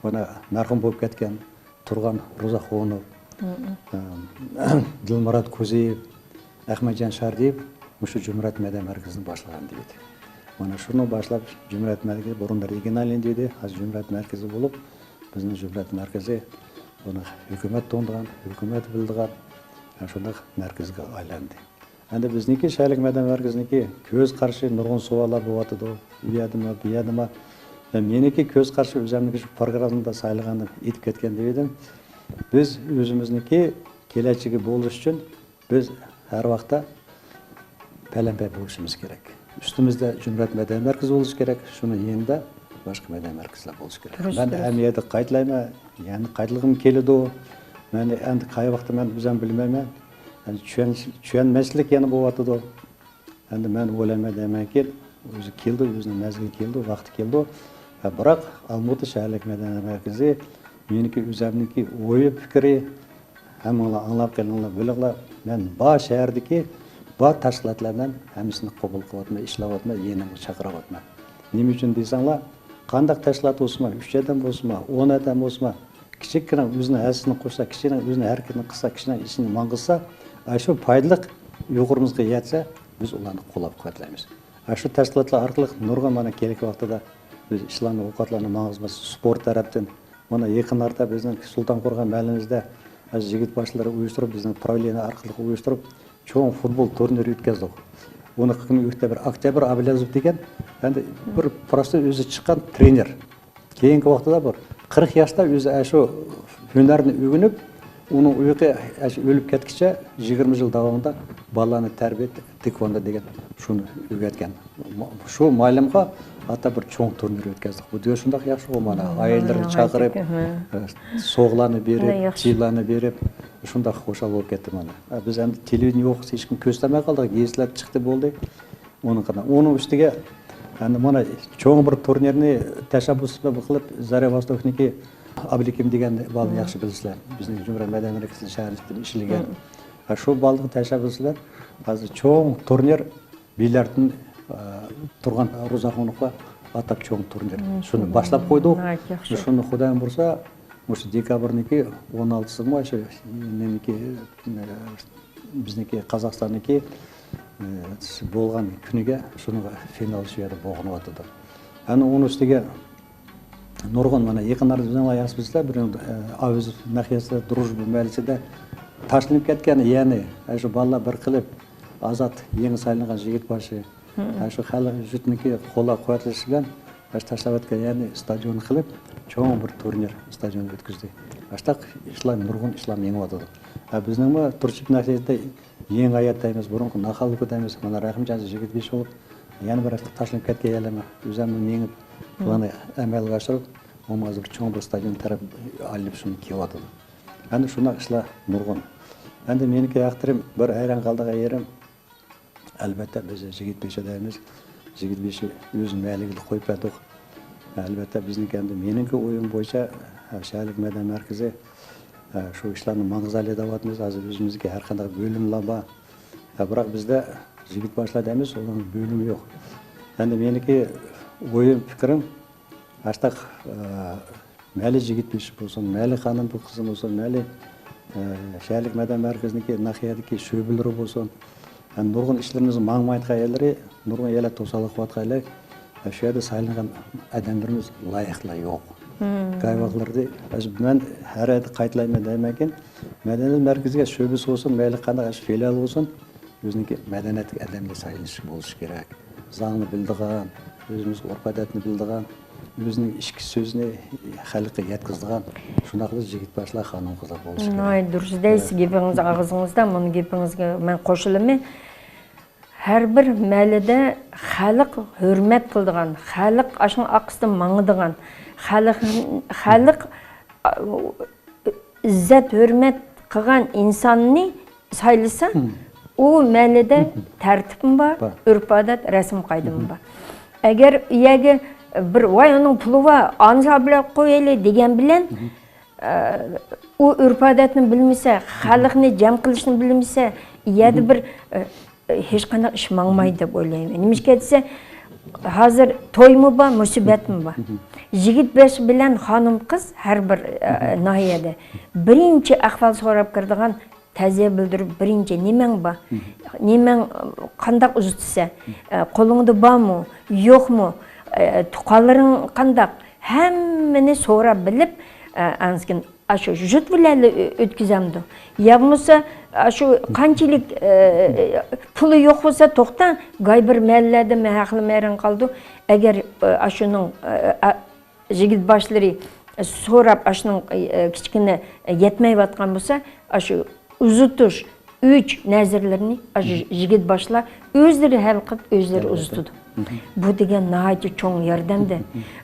مانا مەرھۇم بولۇپ كەتكەن تۇرغان روزاخۇنوف، ئەم، دىلمۇرات كوزىيېۋ، ئەخمەتجان شاردىيېۋ مۇشۇ جۈمھۇرىيەت مەدەنىيەت مەركىزىنى باشلىغان دېيىدۇ. مانا شۇنى باشلاپ جۈمھۇرىيەت مەركىزى، بۇرۇن رېگىيونالنىي دېيىدۇ، ھازىر جۈمھۇرىيەت مەركىزى بولۇپ، بىزنىڭ جۈمھۇرىيەت مەركىزى بۇنى ھۆكۈمەت تونۇغان، ھۆكۈمەت بىلىدىغان، ھە، شۇنداق مەركىزگە ئايلاندى. ئەندى بىزنىڭكى شەھەرلىك مەدەنىيەت مەركىزىنىڭكى كۆز قارىشى نۇرغۇن سوئاللار بولۇۋاتىدۇ. ئۇ يەردىمۇ، بۇ يەردىمۇ. ۋە مېنىڭكى كۆز قارىشى ئۆزەمنىڭكى شۇ پروگراممىدا سايلىغاندا ئېيتىپ كەتكەن دېدىم. بىز ئۆزىمىزنىڭكى كېلەچىكى بولۇش ئۈچۈن بىز ھەر ۋاقىتتا پەلەمپەي بولۇشىمىز كېرەك. ئۈستىمىزدە جۈمھۇرىيەت مەدەنىيەت مەركىزى بولۇشى كېرەك، شۇنىڭ يېنىدا باشقا مەدەنىيەت مەركىزلەر بولۇشى كېرەك. دۇرۇس، مەن دۇرۇس. ھەممە يەردە قايتىلايمەن، يەنە قايتىلىغۇم كېلىدۇ. مەن ئەمدى قاي ۋاقىتتا مەن ئۆزۈم بىلمەيمەن. يەنە چۈشەن-، چۈشەنمەسلىك يەنە بولۇۋاتىدۇ. ئەمدى مەن ئويلايمەن دەيمەنكى، ئۆزى كېلىدۇ، ئۆزىنىڭ مەزگىلى كېلىدۇ، ۋاقتى كېلىدۇ. ھە، بىراق ئالمۇتا شەھەرلىك مەدەنىيەت مەركىزى مېنىڭكى ئۆزەمنىڭكى ئويى، پىكرى، ھەممىڭلار ئاڭلاپ قېلىڭلار، بىلىڭلار. مەن بار شەھەردىكى بار تەشكىلاتلار بىلەن ھەممىسىنى قوبۇل قىلىۋاتىمەن، ئىشلەۋاتىمەن، يېنىمغا چاقىرىۋاتىمەن. نېمە ئۈچۈن دېسەڭلار، قانداق تەشكىلات بولسىمۇ، ئۈچ ئادەم بولسىمۇ، ئون ئادەم بولسىمۇ، كىچىككىنە ئۆزىنىڭ ھەسسىسىنى قوشسا، كىچىككىنە ئۆزىنىڭ ھەرىكىتىنى قىلسا، كىچىككىنە ئىشىنى ماڭغۇزسا، ئاشۇ پايدىلىق يۇقىرىمىزغا يەتسە، بىز ئۇلارنى قوللاپ قۇۋۋەتلەيمىز. ئاشۇ تەشكىلاتلار ئارقىلىق نۇرغۇن مانا كېلەك ۋاقتىدا بىز ئىشلارنى، ئوقەتلەرنى ماڭغۇزماس، سپورت تەرەپتىن، مانا يېقىن ئارىدا بىزنىڭ سۇلتان قورغان مەھەللىمىزدە ھازىر يىگىت باشلىرى ئۇيۇشتۇرۇپ، بىزنىڭ پراۋلېنىيە ئارقىلىق ئۇيۇشتۇرۇپ، چوڭ فۇتبول تۇرنىرى ئۆتكەزدۇق. ئۇنى قىرىق ئۆكتەبىر، ئۆكتەبىر ئابلازوف دېگەن، ئەمدى بىر پروستو ئۆزى چىققان ترېنېر. كېيىنكى ۋاقتىدا بىر قىرىق ياشتا ئۆزى ئاشۇ ھۈنەرنى ئۆگىنىپ، ئۇنىڭ ئۇيقى ئاشۇ ئۆلۈپ كەتكىچە يىگىرمە يىل داۋامىدا بالىلارنى تەربىيە، تېكۋاندو دېگەن شۇنى ئۆگەتكەن. شۇ مايلىمغا ھەتتا بىر چوڭ تۇرنىر ئۆتكەزدۇق. بۇ دېگەن شۇنداق ياخشىغۇ مانا. ئائىلىلىرىنى چاقىرىپ، سوغىلارنى بېرىپ، تىيىنلارنى بېرىپ، شۇنداق خۇشال بولۇپ كەتتى مانا. بىز ئەمدى تېلېۋىدېنىيە يوق، ھېچكىم كۆرسەتمەي قالدۇق. گېزىتلەردە چىقتى، بولدى. ئۇنىڭ قىلدى. ئۇنىڭ ئۈستىگە، ئەمدى مانا چوڭ بىر تۇرنىرنى تەشەببۇس قىلىپ، زارى ۋاستوكنىڭكى ئابلىكىم دېگەن بالىنى ياخشى بىلىسىلەر. بىزنىڭ جۇمھۇرىيەت مەدەنىيەت مەركىزىنىڭ شەھەرلىكتىن ئىشلىگەن. ھە، شۇ بالىنىڭ تەشەببۇسى بىلەن ھازىر چوڭ تۇرنىر بىلياردتىن، ئە، تۇرغان روزاخۇنوفقا ئاتاپ چوڭ تۇرنىر. شۇنى باشلاپ قويدۇق. ناھايىتى ياخشى. شۇنى خۇدايىم بۇيرۇسا، مۇشۇ دېكابىرنىڭكى ئون ئالتىسىمۇ شۇ نېمىكى، ئە، بىزنىڭكى قازاقىستاننىڭكى، ئە، بولغان كۈنىگە شۇنىڭغا فىنال شۇ يەردە بولغىنىۋاتىدۇ. ئەنە ئۇنىڭ ئۈستىگە نۇرغۇن، مانا، يېقىنلاردا ئۆزۈڭلار ياخشى بىلىسىلەر، بىر، ئە، ئاۋېز ناھىيەسىدە، دۇرۇژبا مەھەللىسىدە تاشلىنىپ كەتكەن يەرنى، ئە، شۇ بالىلار بىر قىلىپ، ئازاد يېڭى سايلانغان يىگىت باشى، ئە، شۇ خەلق جۈتنىكى قوللاپ قۇۋۋەتلىشى بىلەن، ئە، شۇ تاشلاۋەتكەن يەرنى ئىستادىيون قىلىپ، چوڭ بىر تۇرنىر ئىستادىيون ئۆتكۈزدى. ئاشتاق ئىشلار، نۇرغۇن ئىشلار مېڭىۋاتىدۇ. ئە، بىزنىڭمۇ تۇرچىپ ناھىيەسىدە يېڭى ھايات دەيمىز، بۇرۇنقى ناخاللىكى دەيمىز. مانا رەھىمجان يىگىت بېشى بولۇپ، يەنە بىر تاشلىنىپ كەتكەن يەرلەرنى ئۆزەمنى مېڭىپ، بۇلارنى ئەمەلگە ئاشۇرۇپ، ئۇمۇ ھازىر چوڭ بىر ستادىيون تەرەپ ئايلىنىپ شۇنى كېلىۋاتىدۇ. ئەنە شۇنداق ئىشلار نۇرغۇن. ئەمدى مېنىڭكى ھەقتىرىم بىر ھەيران قالىدىغان يېرىم، ئەلۋەتتە، بىز يىگىت بېشى دەيمىز. يىگىت بېشى ئۆز مەلىكىگە قويۇپ بەردۇق. ئەلۋەتتە، بىزنىڭكى ئەمدى مېنىڭكى ئويۇم بويىچە، شەھەرلىك مەدەنىيەت مەركىزى، شۇ ئىشلارنى ماڭغۇزالى دەۋاتىمىز. ھازىر ئۆزىمىزدىكى ھەر قانداق بۆلۈملەر بار. بىراق بىزدە يىگىت باشلار دەيمىز، ئۇنىڭ بۆلۈمى يوق. ئەمدى مېنىڭكى ئويۇم، پىكرىم، ئاشتاق، مەيلى يىگىت بېشى بولسۇن، مەيلى خانىم قىزى بولسۇن، مەيلى ئە، شەھەرلىك مەدەنىيەت مەركىزىنىڭكى ناھىيەدىكى شۆبىلىرى بولسۇن، ھەم نۇرغۇن ئىشلىرىمىز ماڭمايدىغان يەرلىرى، نۇرغۇن يەرلەر توسالغۇ قىلىۋاتقان يەرلەر، ئە، شۇ يەردە سايلانغان ئادەملىرىمىز لايىقلا يوق. كاي ۋاقىتلىرىدا، مەن ھەر يەردە قايتىلايمەن دەيمەنكىن، مەدەنىيەت مەركىزىگە شۆبىسى بولسۇن، مەيلى قانداق ئاشۇ فىلىيال بولسۇن، ئۆزىنىڭكى مەدەنىيەتلىك ئادەملەر سايلىنىشى بولۇشى كېرەك. زاڭنى بىلىدىغان، ئۆزىمىزنىڭ ئۆرپ-ئادەتنى بىلىدىغان، ئۆزىنىڭ ئىچكى سۆزىنى خەلققە يەتكۈزىدىغان، شۇنداقلا يىگىت باشلار، خانىم-قىزلار بولۇشى كېرەك. ناھايىتى دۇرۇس دەيسىز، گېپىڭىز ئاغزىڭىزدا، مۇنۇ گېپىڭىزگە مەن قوشۇلىمەن. ھەر بىر مەھەللىدە خەلق ھۆرمەت قىلىدىغان، خەلق ئاشۇنىڭ ئارقىسىدا ماڭىدىغان، خەلق، خەلق، ئىززەت ھۆرمەت قىلغان ئىنساننى سايلىسا، ئۇ مەھەللىدە تەرتىپمۇ بار، بار. ئۆرپ-ئادەت، رەسىم-قائىدىمۇ بار. ئەگەر ئۇ يەرگە بىر، ۋاي، ئۇنىڭ پۇلى بار، ئانىسى بىلەن قويايلى دېگەن بىلەن، ئە، ئۇ ئۆرپ-ئادەتنى بىلمىسە، خەلقنى جەم قىلىشنى بىلمىسە، ئۇ يەردە بىر، ئە، ھېچقانداق ئىش ماڭمايدۇ دەپ ئويلايمەن. نېمىشقا دېسە، ھازىر تويمۇ بار، مۇسىبەتمۇ بار. يىگىت باش بىلەن خانىم-قىز ھەر بىر، ئە، ناھىيەدە بىرىنچى ئەھۋال سوراپ كىرىدىغان، تەزىيە بىلدۈرۈپ، بىرىنچى نېمەڭ بار؟ نېمەڭ، قانداق ئۇزىتىسەن؟ ئە، قولۇڭدا بارمۇ؟ يوقمۇ؟ ئە، تۇغقانلىرىڭ قانداق؟ ھەممىنى سوراپ بىلىپ، ئە، ئاندىن كېيىن ئاشۇ جۇت بىلەنلا ئۆ-، ئۆتكۈزەمدۇ؟ يا بولمىسا، ئاشۇ قانچىلىك، ئە، پۇلى يوق بولسا، توختاڭ، گاي بىر مەھەللىلەردە مەن ھەقلىمەيرەن قالىدۇ. ئەگەر، ئە، ئاشۇنىڭ، ئە، ئە، يىگىت باشلىرى سوراپ، ئاشۇنىڭ، ئە، كىچىكىنە يەتمەيۋاتقان بولسا، ئاشۇ ئۇزىتىش، ئۆچ نەزىرلىرىنى ئاشۇ يىگىت باشلار ئۆزلىرى ھەل قىلىپ، ئۆزلىرى ئۇزىتىدۇ. بۇ دېگەن ناھايىتى چوڭ ياردەمدە.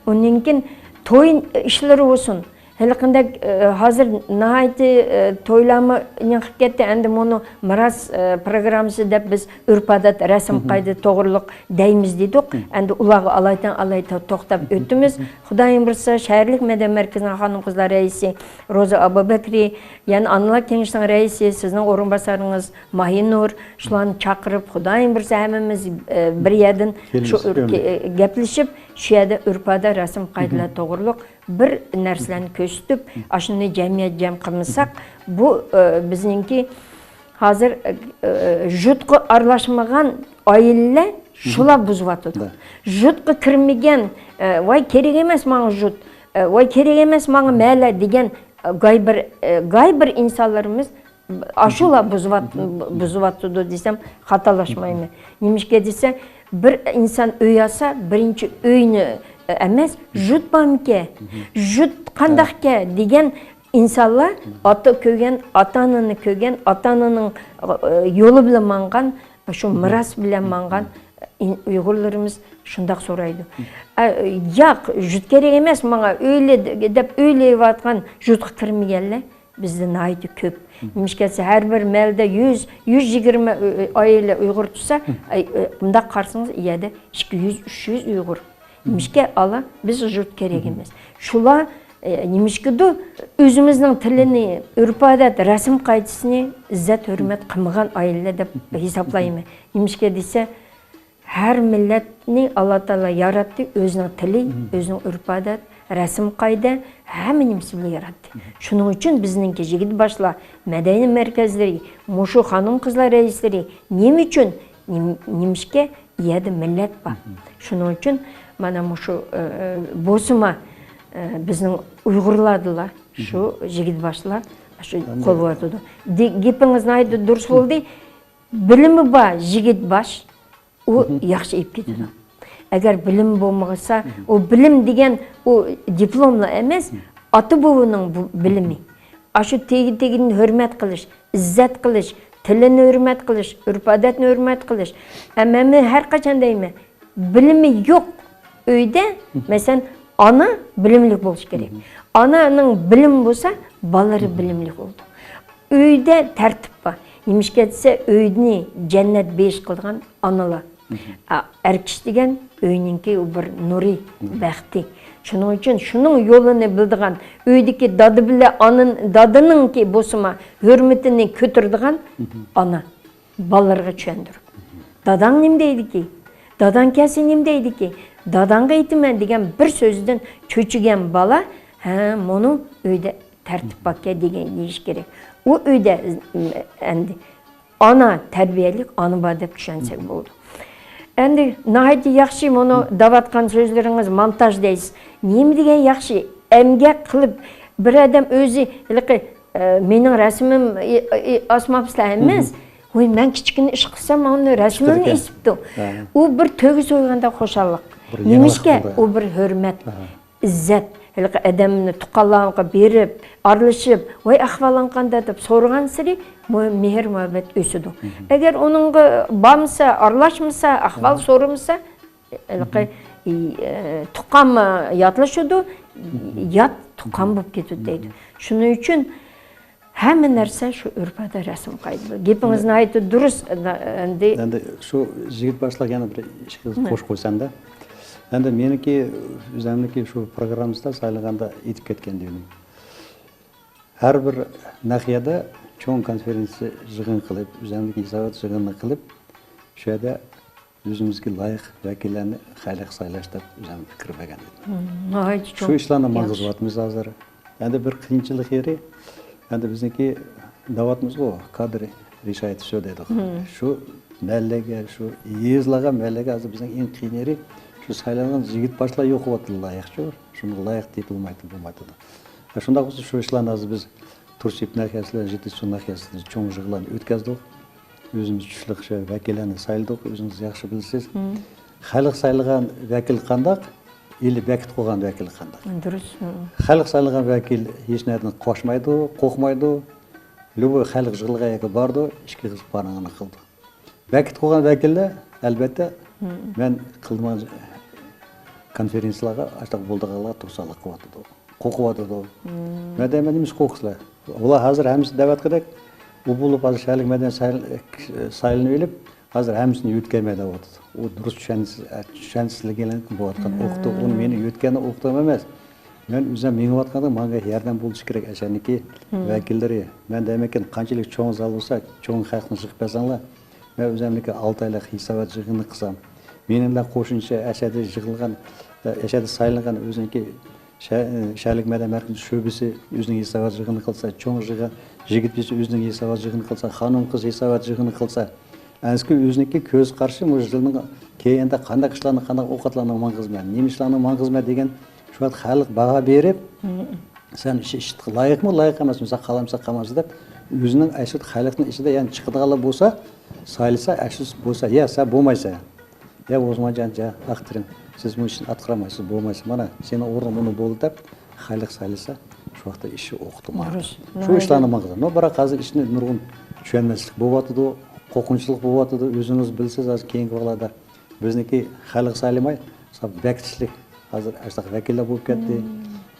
ئۇنىڭ كېيىن توي ئىشلىرى بولسۇن، ھېلىقىندەك، ئە، ھازىر ناھايىتى، ئە، تويلارمۇ يېڭىپ كەتتى. ئەمدى مۇنۇ مىراس، ئە، پروگراممىسى دەپ بىز ئۆرپ-ئادەت، رەسىم-قائىدە توغرۇلۇق دەيمىز دېدۇق. ئەمدى ئۇلارغا ئالايىتەن ئالايىتەن توختاپ ئۆتىمىز. خۇدايىم بۇيرۇسا، شەھەرلىك مەدەنىيەت مەركىزىنىڭ خانىم-قىزلار رەئىسى روزا ئابۇبەكرى، يەنە ئانىلار كېڭىشىنىڭ رەئىسى، سىزنىڭ ئورۇنباسارىڭىز ماھىنۇر، شۇلارنى چاقىرىپ، خۇدايىم بۇيرۇسا، ھەممىمىز، ئە، بىر يەردىن شۇ كېلىمىز، ئۆركە-، ئۆمىك. ئە، گەپلىشىپ، شۇ يەردە ئۆرپ-ئادەت، رەسىم-قائىدىلەر توغرۇلۇق بىر نەرسىلەرنى كۆرسىتىپ، ئاشۇنى جەمئىيەت جەم قىلمىساق، بۇ، ئە، بىزنىڭكى ھازىر، ئە، ئە، جۇتقا ئارىلاشمىغان ئائىلىلەر شۇلار بۇزۇۋاتىدۇ. جۇتقا كىرمىگەن، ئە، ۋاي، كېرەك ئەمەس ماڭا جۇت، ئە، ۋاي، كېرەك ئەمەس ماڭا مەھەللە دېگەن، ئە، گاي بىر، ئە، گاي بىر ئىنسانلىرىمىز ئاشۇلا بۇزۇۋات-، بۇزۇۋاتىدۇ دېسەم خاتالاشمايمەن. نېمىشقا دېسە، بىر ئىنسان ئۆي ئالسا، بىرىنچى ئۆينى ئەمەس، جۇت بارمىكەن، جۇت قانداقكەن دېگەن ئىنسانلار ئاتا كۆرگەن، ئاتا-ئانىنى كۆرگەن، ئاتا-ئانىنىڭ، ئە، يولى بىلەن ماڭغان، شۇ مىراس بىلەن ماڭغان ئۇيغۇرلىرىمىز شۇنداق سورايدۇ. ئە، ياق، جۇت كېرەك ئەمەس ماڭا، ئۆيلە دەپ ئۆيلەۋاتقان، جۇتقا كىرمىگەنلەر بىزدە ناھايىتى كۆپ. نېمىشقا دېسە، ھەر بىر مەھەللىدە يۈز، يۈز يىگىرمە ئۆ-، ئۆ-، ئائىلە ئۇيغۇر تۇرسا، ئاي، ئۆ-، مۇنداق قارىسىڭىز، ئۇ يەردە ئىككى يۈز، ئۈچ يۈز ئۇيغۇر. نېمىشقا ئالا بىز جۇت كېرەك ئەمەس. شۇلار، ئە، نېمىشقىدۇر ئۆزىمىزنىڭ تىلىنى، ئۆرپ-ئادەت، رەسىم-قائىدىسىنى ئىززەت-ھۆرمەت قىلمىغان ئائىلىلەر دەپ ھېسابلايمەن. نېمىشقا دېسە، ھەر مىللەتنى ئاللا تائالا ياراتتى، ئۆزىنىڭ تىلى، ئۆزىنىڭ ئۆرپ-ئادەت، رەسىم-قائىدە، ھەممە نېمىسى بىلەن ياراتتى. شۇنىڭ ئۈچۈن بىزنىڭكى يىگىت باشلار، مەدەنىيەت مەركەزلىرى، مۇشۇ خانىم-قىزلار رەئىسلىرى نېمە ئۈچۈن، نېم-، نېمىشقا ئۇ يەردە مىللەت بار. شۇنىڭ ئۈچۈن مانا مۇشۇ، ئە، بوسۇما، ئە، بىزنىڭ ئۇيغۇرلاردىلا شۇ يىگىت باشلار شۇ قولغا ئاتىدۇ. دې-، گېپىڭىز ناھايىتى دۇرۇس بولدى. بىلىمى بار يىگىت باش، ئۇ ياخشى ئېلىپ كېتىدۇ. ئەگەر بىلىم بولمىسا، ئۇ بىلىم دېگەن ئۇ دىپلوملا ئەمەس، ئاتا-بوۋىنىڭ بۇ بىلىمى. ئاشۇ تېگى-تېگىدىن ھۆرمەت قىلىش، ئىززەت قىلىش، تىلىنى ھۆرمەت قىلىش، ئۆرپ-ئادەتنى ھۆرمەت قىلىش. ئە، مەن ھەر قاچان دەيمەن، بىلىمى يوق ئۆيدە، مەسىلەن، ئانا بىلىملىك بولۇشى كېرەك. ئانىنىڭ بىلىمى بولسا، بالىلىرى بىلىملىك بولىدۇ. ئۆيدە تەرتىپ بار. نېمىشقا دېسە، ئۆينى جەننەت بېھىش قىلىدىغان ئانىلار. ئا، ئەر كىشى دېگەن ئۆينىڭكى ئۇ بىر نۇرى، بەختى. شۇنىڭ ئۈچۈن شۇنىڭ يولىنى بىلىدىغان، ئۆيدىكى دادا بىلەن ئانا، دادىنىڭكى بوسۇما ھۆرمىتىنى كۆتۈرىدىغان ئانا. بالىلىرىغا چۈشەندۈرۈپ. داداڭ نېمە دەيدىكى؟ داداڭ كەلسە نېمە دەيدىكى؟ داداڭغا ئېيتىمەن دېگەن بىر سۆزدىن چۆچۈگەن بالا، ھە، مۇنۇ ئۆيدە تەرتىپ باركەن دېگەن دېيىش كېرەك. ئۇ ئۆيدە، ئەمدى ئانا، تەربىيەلىك ئانا بار دەپ چۈشەنسەك بولىدۇ. ئەمدى ناھايىتى ياخشى مۇنۇ دەۋاتقان سۆزلىرىڭىز، مونتاژ دەيسىز. نېمە دېگەن ياخشى؟ ئەمگەك قىلىپ، بىر ئادەم ئۆزى، ھېلىقى، ئە، مېنىڭ رەسىمىم ئاسماپسىلەر ھەممىز. ۋاي، مەن كىچىككىنە ئىش قىلسام، مانا رەسىمىمنى ئېسىپتۇ. ئۇ بىر تۆگە سويغاندا خۇشاللىق. نېمىشقا؟ ئۇ بىر ھۆرمەت. ئىززەت، ھېلىقى ئادەمنى تۇغقانلارغا بېرىپ، ئارىلىشىپ، ۋاي، ئەھۋالىڭ قانداق دەپ سورىغانسېرى مۇ-، مېھىر-مۇھەببەت ئۆسىدۇ. ئەگەر ئۇنىڭغا بارمىسا، ئارىلاشمىسا، ئەھۋال سورىمىسا، ھېلىقى، ئى، ئە، تۇغقانمۇ ياتلىشىدۇ، يات تۇغقان بولۇپ كېتىدۇ دەيدۇ. شۇنىڭ ئۈچۈن ھەممە نەرسە شۇ ئۆرپ-ئادەت، رەسىم-قائىدە. گېپىڭىز ناھايىتى دۇرۇس، ئەمدى. ئەمدى شۇ يىگىت باشلىق يەنە بىر ئىككى سۆز قوشۇپ قويسام-دە. ئەمدى مېنىڭكى، ئۆزۈمنىڭكى شۇ پروگراممىسىدا سايلىغاندا ئېيتىپ كەتكەن ئىدىم. ھەر بىر ناھىيەدە چوڭ كونفېرېنسىيە يىغىن قىلىپ، ئۆزۈمنىڭكى ھېسابات يىغىنىنى قىلىپ، شۇ يەردە ئۆزىمىزگە لايىق ۋەكىللەرنى خەلق سايلاش دەپ ئۆزۈم پىكىر بەرگەن ئىدىم. ناھايىتى چوڭ. شۇ ئىشلارنى ماڭغۇزۇۋاتىمىز ھازىر. ئەمدى بىر قىيىنچىلىق يېرى، ئەمدى بىزنىڭكى دەۋاتىمىزغۇ، كادىر رېشايىتى شۇ دەيدۇ. شۇ مەھەللىگە، شۇ يېزىلارغا، مەھەللىگە ھازىر بىزنىڭ ئەڭ قىيىن يېرى، شۇ سايلانغان يىگىت باشلار يوق بولۇۋاتىدۇ، لايىق شۇ. شۇنىڭغا لايىق دېيىپ بولمايتتى، بولمايتتى. شۇنداق بولسا شۇ ئىشلارنى ھازىر بىز تۇرسۇپ ناھىيەسى بىلەن جىتىسۇ ناھىيەسىدە چوڭ يىغىنلارنى ئۆتكەزدۇق. ئۆزىمىز چۈشلۈك شۇ ۋەكىللەرنى سايلىدۇق، ئۆزىڭىز ياخشى بىلىسىز. خەلق سايلىغان ۋەكىل قانداق، ئىلى بېكىتىپ قويغان ۋەكىل قانداق. دۇرۇس. خەلق سايلىغان ۋەكىل ھېچ نەدىن قاچمايدۇ، قورقمايدۇ. لوبو خەلق يىغىلغان يەرگە بارىدۇ، ئىككى قىز بارغاننى قىلىدۇ. بېكىتىپ قويغان ۋەكىللەر، ئەلۋەتتە، مەن قىلمىغان كونفېرېنسىيەلەرگە ئاشۇنداق بولىدىغانلارغا توسالغۇ قىلىۋاتىدۇ. قورقۇۋاتىدۇ. مەن دەيمەن، نېمىشقا قورقىسىلەر؟ ئۇلار ھازىر ھەممىسى دەۋاتقۇدەك، ئۇ بولۇپ ھازىر شەھەرلىك مەدەنىيەت سايل-، سايلىنىۋېلىپ، ھازىر ھەممىسىنى يۆتكەيمەن دەۋاتىدۇ. ئۇ دۇرۇس چۈشەنسىز-، چۈشەنسىزلىكىنى بولۇۋاتقان ئۇقتۇ. ئۇنى مېنى يۆتكەننى ئۇقتۇرغان ئەمەس. مەن ئۆزۈم مېڭىۋاتقاندا ماڭا ياردەم بولۇشى كېرەك ئەشەنىكى ۋەكىللىرى. مەن دەيمەنكىن، قانچىلىك چوڭ زال بولسا، چوڭ خەقنى يىغىپ بەرسەڭلار، مەن ئۆزۈمنىڭكى ئالتە ئايلىق ھېسابات يىغىنى قىلسام، مېنىڭ بىلەن قوشۇمچە ئەشەدە يىغىلغان، ئەشەدە سايلانغان ئۆزىنىڭكى شە-، شەھەرلىك مەدەنىيەت مەركىزى شۆبىسى ئۆزىنىڭ ھېسابات يىغىنى قىلسا، چوڭ يىغىن، يىگىت بېشى ئۆزىنىڭ ھېسابات يىغىنى قىلسا، خانىم-قىز ھېسابات يىغىنى قىلسا، ئەنسىكى ئۆزىنىڭكى كۆز قارىشى مۇشۇ يىلنىڭ كېيىندە قانداق ئىشلارنى، قانداق ئوقەتلەرنى ماڭغۇزىمەن، نېمە ئىشلارنى ماڭغۇزىمەن دېگەن شۇ ۋاقىت خەلق باھا بېرىپ، سەن شۇ ئىشقا لايىقمۇ، لايىق ئەمەسمۇ، سەن قالامسەن، قالمامسەن دەپ، ئۆزىنىڭ ئەشۇ خەلقنىڭ ئىچىدە يەنە چىقىدىغانلار بولسا، سايلىسا، ئەشۇ بولسا، يا، سەن بولمايسەن. يا، ئوسمانجان، يا، ئاختىرىم، سىز بۇ ئىشنى ئاتقۇرالمايسىز، بولمايسىز. مانا، سېنىڭ ئورنۇڭ مۇنۇ بولدى دەپ، خەلق سايلىسا، شۇ ۋاقىتتا ئىشى ئوقۇتما. دۇرۇس. شۇ ئىشلارنى ماڭغۇزىدۇ. بىراق ھازىر ئىشنى نۇرغۇن چۈشەنمەسلىك بولۇۋاتىدۇ، قورقۇنچلۇق بولۇۋاتىدۇ. ئۆزىڭىز بىلىسىز، ھازىر كېيىنكى ۋاقىتلاردا بىزنىڭكى خەلق سايلىماي، ساپ بېكىتىشلىك. ھازىر ئاشۇنداق ۋەكىللەر بولۇپ كەتتى.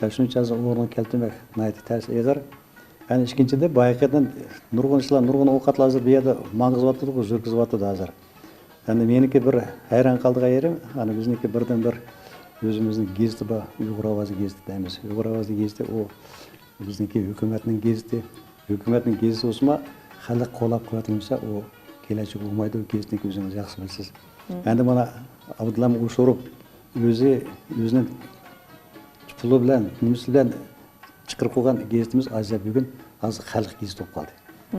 يا شۇنچە ھازىر ئورنىغا كەلتۈرمەك ناھايىتى تەس، ئېغىر. يەنى ئىككىنچىدىن، بايىقىدىن نۇرغۇن ئىشلار، نۇرغۇن ئوقەتلەر ھازىر بۇ يەردە ماڭغۇزۇۋاتىدۇ، يۈرگۈزۈۋاتىدۇ ھازىر. يەنى مېنىڭكى بىر ھەيران قالىدىغان يېرىم، ئەنە بىزنىڭكى بىردىنبىر ئۆزىمىزنىڭ گېزىتى بار، ئۇيغۇر ئاۋازى گېزىتى دەيمىز. ئۇيغۇر ئاۋازى گېزىتى ئۇ بىزنىڭكى ھۆكۈمەتنىڭ گېزىتى. ھۆكۈمەتنىڭ گېزىتى بولسىمۇ، خەلق قوللاپ قۇۋۋەتلىمىسە، ئۇ كېلەچىكى بولمايدۇ. گېزىتنىڭكى ئۆزىڭىز ياخشى بىلىسىز. ئەمدى مانا ئابدۇللا ئوشۇروف ئۆزى، ئۆزىنىڭ پۇلى بىلەن، نېمىسى بىلەن چىقىرىپ قويغان گېزىتىمىز ئايزا بۈگۈن ھازىر خەلق گېزىتى بولۇپ قالدى.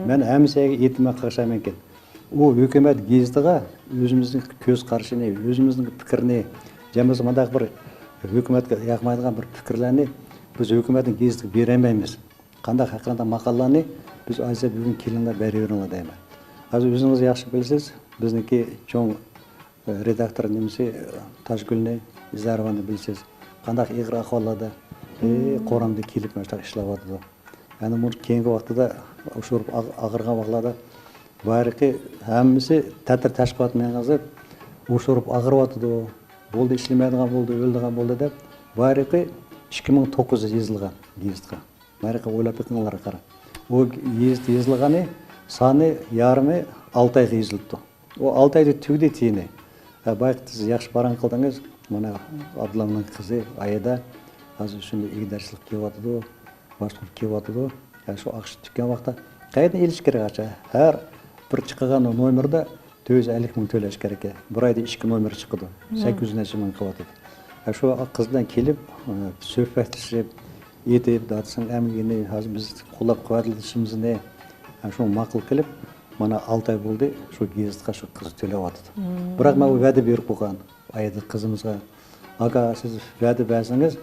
مەن ھەممە سەيگە ئېيتىمەن، قارشىمەنكەن. ئۇ ھۆكۈمەت گېزىتىغا ئۆزىمىزنىڭ كۆز قارىشىنى، ئۆزىمىزنىڭ پىكرىنى، يا بولمىسا مۇنداق بىر ھۆكۈمەتكە ياقمايدىغان بىر پىكىرلەرنى بىز ھۆكۈمەتنىڭ گېزىتىگە بېرەلمەيمىز. قانداق ھەقىقەتەن ماقالىلارنى بىز ئايزا بۈگۈن كېلىڭلار، بېرىۋېرىڭلار دەيمەن. ھازىر ئۆزىڭىز ياخشى بىلىسىز، بىزنىڭكى چوڭ رېداكتور نېمىسى، تاجگۈلنى، ئىزارىۋاننى بىلىسىز. قانداق ئېغىر ئەھۋاللاردا، ئى، قورامدا كېلىپ مۇشۇنداق ئىشلەۋاتىدۇ. يەنى بۇ كېيىنكى ۋاقتىدا ئوشۇروف ئاغ-، ئاغرىغان ۋاقىتلاردا بايرىقى ھەممىسى تەتۈر تەشۋىقات مېڭىزىپ، ئوشۇروف ئاغرىۋاتىدۇ، بولدى، ئىشلىمەيدىغان بولدى، ئۆلىدىغان بولدى دەپ، بايرىقى ئىككى مىڭ توققۇز يۈز يېزىلغان گېزىتقا. بايرىقى ئويلاپ بېقىڭلار قارا. ئۇ يېزىلغىنى سانى يارىمى ئالتە ئايغا يېزىلىپتۇ. ئۇ ئالتە ئايدا تۈگىدى تىيىنى. ھە، بايقى سىز ياخشى پاراڭ قىلدىڭىز. مانا ئابدۇللانىڭ قىزى ئايدا ھازىر شۇنداق ئىگىدارچىلىق كېلىۋاتىدۇ، باشقۇرۇپ كېلىۋاتىدۇ. ھە، شۇ ئاقچا تۈگىگەن ۋاقىتتا قەيەردىن ئېلىش كېرەك ئاقچا؟ ھەر بىر چىقىدىغان نومېردا تۆت يۈز ئەللىك مىڭ تۆلەش كېرەك. بىر ئايدا ئىككى نومېر چىقىدۇ. سەككىز يۈز نەچچە مىڭ قىلىۋاتىدۇ. ھە، شۇ قىز بىلەن كېلىپ، سۆھبەتلىشىپ، ئېيتىپ، دادىسىنىڭ ئەمگىكىنى، ھازىر بىز قوللاپ قۇۋۋەتلىشىمىزنى، ھە، شۇ ماقۇل قىلىپ، مانا ئالتە ئاي بولدى، شۇ گېزىتقا شۇ قىز تۆلەۋاتىدۇ. بىراق مەن ئۇ ۋەدە بېرىپ قويغان ئايدا قىزىمىزغا، «ئاكا، سىز ۋەدە بەرسىڭىز،